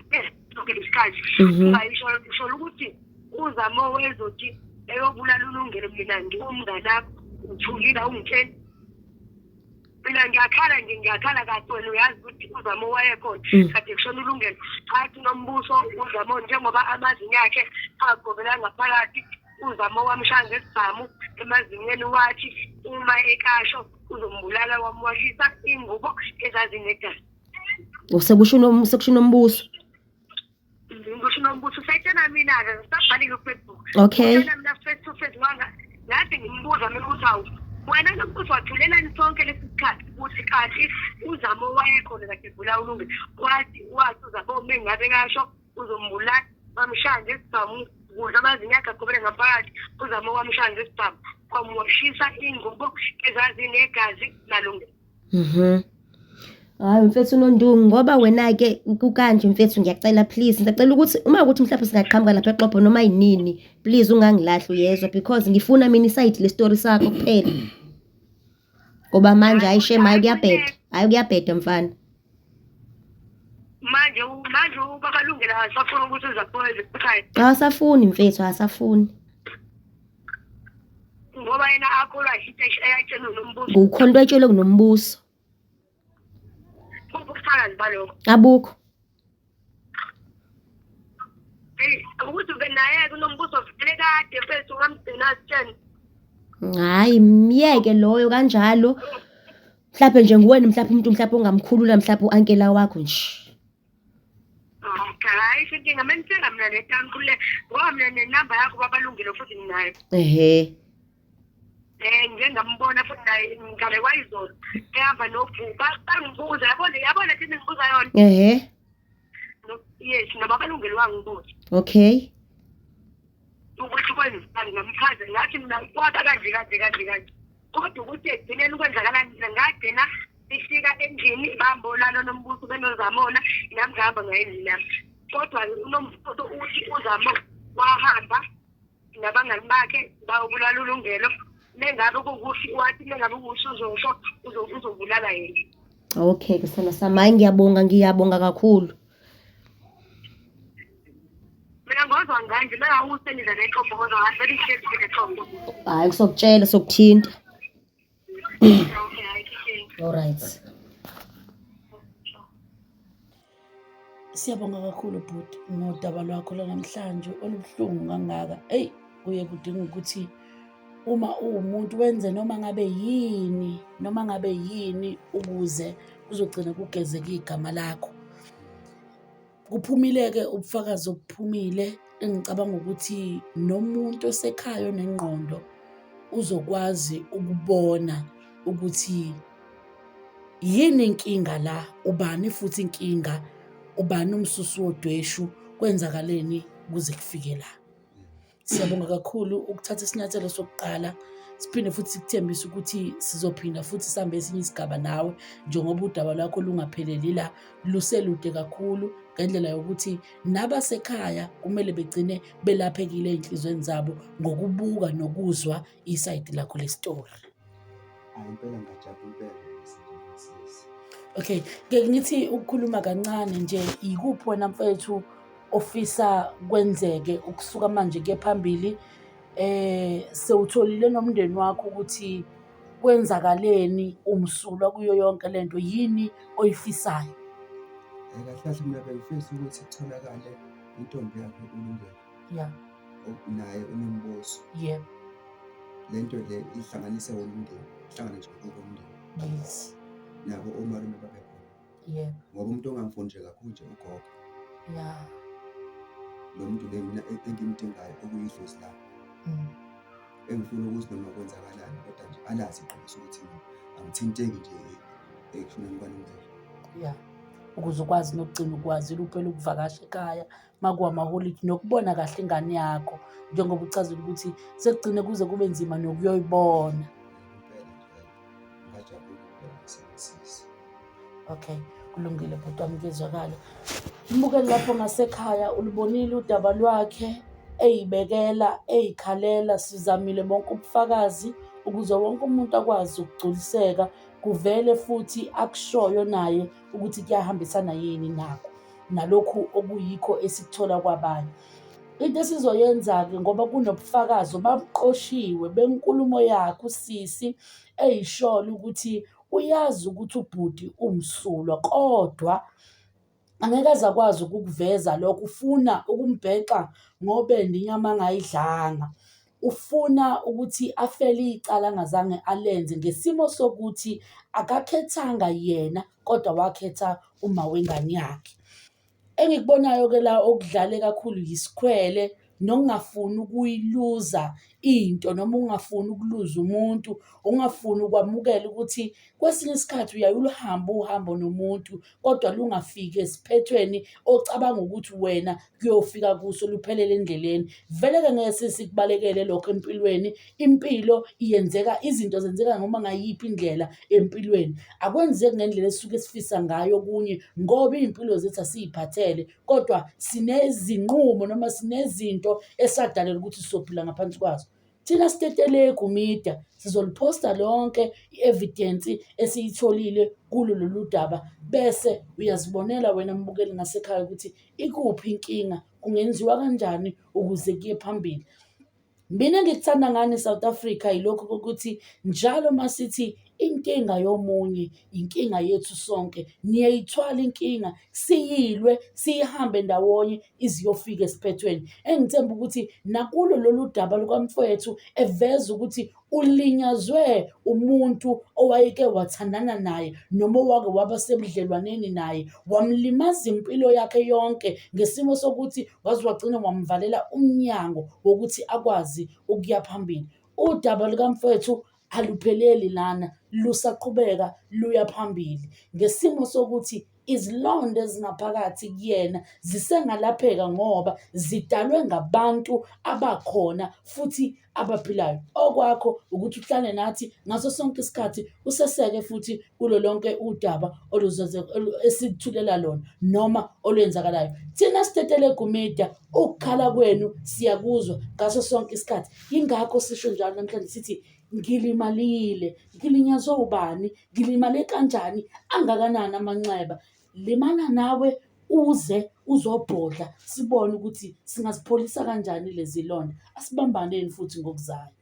sonke lesikhathi ungayisho usho ukuthi uzamo wezothi eyobulala uLungelo mina ngiwumnganakho uthulile awungitsheli. Mina ngiyakhala nje ngiyakhala kahle wena uyazi ukuthi uZamo wayekhona kade kushona uLungelo. Athi Nombuso uZamo njengoba amazinyo akhe agobela ngaphakathi uZamo wamshaya ngesibhamu emazinyweni wathi uma ekasho uzombulala wamwashisa ingubo ezazinegazi. Sekusho sekusho uNombuso. Ngisho Nombuso usayitshela mina-ke ngisabhalile ku-Facebook. Okay. Utshela mina face to face wanga ngathi ngimbuza mina ukuthi hawu wena Nombuso wathulelani sonke lesi sikhathi ukuthi kanti uZamo wayekhona kade egula uLungelo wathi wathi uZamo uma ngabe kasho uzombulala bamshaya ngesibhamu ukuze amazinyo akhe agobele ngaphakathi uZamo wamshaya ngesibhamu kwamuwashisa ingubo ezazinegazi laLungelo. Hayi mfethu Nondungu ngoba wena-ke kukanje mfethu ngiyacela please ngisacela ukuthi uma ukuthi mhlawumbe singaqhamuka lapha eXobho noma yinini please ungangilahli uyezwa because ngifuna mina isayidi le-story sakho kuphela. Ngoba manje hayi shame hayi kuyabheda hayi kuyabheda mfana. Manje manje ubaba Lungelo akasafuni ukuthi uzaphole ekhaya. Akasafuni mfethu akasafuni. Ngoba yena akholwa into eyayitshelwe uNombuso. Kukhona into ayitshelwe kuNombuso. Ubufakazi balokho. Abukho. Hey, ukuthi ube naye kuNombuso vele kade mfethu ungamgcina asitshene. Hayi myeke loyo kanjalo. Mhlawumbe nje nguwena mhlawumbe umuntu mhlawumbe ongamkhulula mhlawumbe u-ankela wakho nje. Hayi inkinga menithenga mina le tankhule ngoba mina nenamba yakho babalungile futhi nginayo. Ehhe. Eh ngike ngambona futhi naye ngale kwayizolo ehamba nobhu bangibuza yabona yabona thina ngibuza yona. Ehhe. Yes nobabalungile wangibuza. Okay. Ukuthi kwenzani ngamchaza ngathi mina kwaba kanje kanje kanje kanje. Kodwa ukuthi ekugcineni kwenzakalani ngagcina Sifika endlini bambona loNombuso benoZamona nami ngihamba ngaye endlini yami. Kodwa uNombuso uthi uZamo wahamba nabangani bakhe bayobulala uLungelo. Mengabe kuwukuthi wathi mengabe kuwukuthi uzosho uzobulala yena. Okay ke sithando sami, hhayi ngiyabonga ngiyabonga kakhulu. Mina ngozwa nganje mengawusendiza nexoxo kodwa ngathi ngihlezi nexoxo. Hhayi sokutshela sokuthinta. Alright. Siyabonga kakhulu bhuti ngodaba lwakho lanamhlanje olubuhlungu kangaka. Eyi kuye kudinga ukuthi uma uwumuntu wenze noma ngabe yini noma ngabe yini ukuze kuzogcina kugezeka igama lakho. Kuphumile-ke ubufakazi obuphumile engicabanga ukuthi nomuntu osekhaya onengqondo uzokwazi ukubona ukuthi yini inkinga la, ubani futhi inkinga, ubani umsusi wodweshu, kwenzakaleni kuze kufike la. Siyabonga kakhulu ukuthatha isinyathelo sokuqala siphinde futhi sikuthembise ukuthi sizophinda futhi sihambe esinye isigaba nawe njengoba udaba lwakho lungapheleli la luselude kakhulu ngendlela yokuthi nabasekhaya kumele begcine belaphekile ey'nhliziyweni zabo ngokubuka nokuzwa isayidi lakho lesitori. Hayi impela ngajabula impela ngesisi. Okay, ke ngithi ukukhuluma kancane nje ikuphi wena mfethu ofisa kwenzeke ukusuka manje kuye phambili eh sewutholile nomndeni wakho ukuthi kwenzakaleni umsulwa kuyo yonke lento yini oyifisayo? Eh, kahle kahle mina bengifisa ukuthi kutholakale intombi yakhe uLungelo. Yeah. Naye uNombuso. Yebo. Le nto le ihlanganise wona umndeni, ihlangane nje wonke umndeni. Yes. Nabo omalume babe khona. Yebo. Ngoba umuntu ongamfuni nje kakhulu nje ugogo. Ya. Lo muntu le mina engimdingayo okuyidlozi lami. Engifuna ukuthi noma kwenzakalani kodwa nje alazi iqiniso ukuthi mina angithinteki nje ekushoneni kwaLungelo. Ya. Ukuze ukwazi nokugcina ukwazile uphela ukuvakasha ekhaya makuwamaholidi nokubona kahle ingane yakho njengoba uchazile ukuthi sekugcine kuze kube nzima nokuyoyibona. Impela nje ngajabula impela ngesimo. Okay, kulungile bhuti wami kuyezwakala. Mbukeli lapho ngasekhaya ulubonile udaba lwakhe eyibekela, eyikhalela. Sizamile bonke ubufakazi ukuze wonke umuntu akwazi ukugculiseka, kuvele futhi akushoyo naye ukuthi kuyahambisana yini nakho nalokhu okuyikho esikuthola kwabanye. Into esizoyenza-ke ngoba kunobufakazi obabuqoshiwe benkulumo yakhe usisi eyisholo ukuthi uyazi ukuthi ubhuti umsulwa kodwa angeke aze akwazi ukukuveza lokho, ufuna ukumbhexa ngobende inyama angayidlanga. Ufuna ukuthi afele icala angazange alenze ngesimo sokuthi akakhethanga yena kodwa wakhetha uma wengane yakhe. Engikubonayo-ke la okudlale kakhulu yisikhwele nokungafuni ukuyiluza into noma ungafuni ukuluza umuntu, ungafuni ukwamukela ukuthi kwesinye isikhathi uyaye uluhambe uhambo nomuntu kodwa lungafiki esiphethweni ocabanga ukuthi wena kuyofika kuso luphelele endleleni. Vele-ke ngeke sikubalekele lokho empilweni. Impilo iyenzeka, izinto zenzeka noma ngayiphi indlela empilweni. Akwenzeki ngendlela esisuke sifisa ngayo okunye ngoba iy'mpilo zethu asiy'phathele kodwa sinezinqumo noma sinezinto esadalelwa ukuthi sizophila ngaphansi kwazo. Thina Stetelegu Media sizoliphosta lonke i-evidence esiyitholile kulo lolu daba bese uyazibonela wena mbukeli ngasekhaya ukuthi ikuphi inkinga, kungenziwa kanjani ukuze kuye phambili. Mina engikuthanda ngani South Africa yilokhu kokuthi njalo masithi inkinga yomunye inkinga yethu sonke, niyayithwala inkinga siyilwe siyihambe ndawonye iziyofika esiphethweni. Engithemba ukuthi nakulo lolu daba lukamfowethu eveza ukuthi ulinyazwe umuntu owayeke wathandana naye noma owake waba sebudlelwaneni naye, wamlimaza impilo yakhe yonke ngesimo sokuthi waze wagcina wamvalela umnyango wokuthi akwazi ukuya phambili. Udaba lukamfowethu alupheleli lana, lusaqhubeka luya phambili ngesimo sokuthi izilonda ezingaphakathi kuyena zisengalapheka ngoba zidalwe ngabantu abakhona futhi abaphilayo. Okwakho ukuthi uhlale nathi ngaso sonke isikhathi useseke futhi kulo lonke udaba esikuthulela lona noma olwenzakalayo. Thina Stetelegu Media ukukhala kwenu siyakuzwa ngaso sonke isikhathi. Yingakho sisho njalo namhlanje sithi ngilimalile, ngilinyazwe ubani, ngilimale kanjani, angakanani amanxeba. Limala nawe uze uzobhodla sibone ukuthi singazipholisa kanjani lezi londa. Asibambaneni futhi ngokuzayo.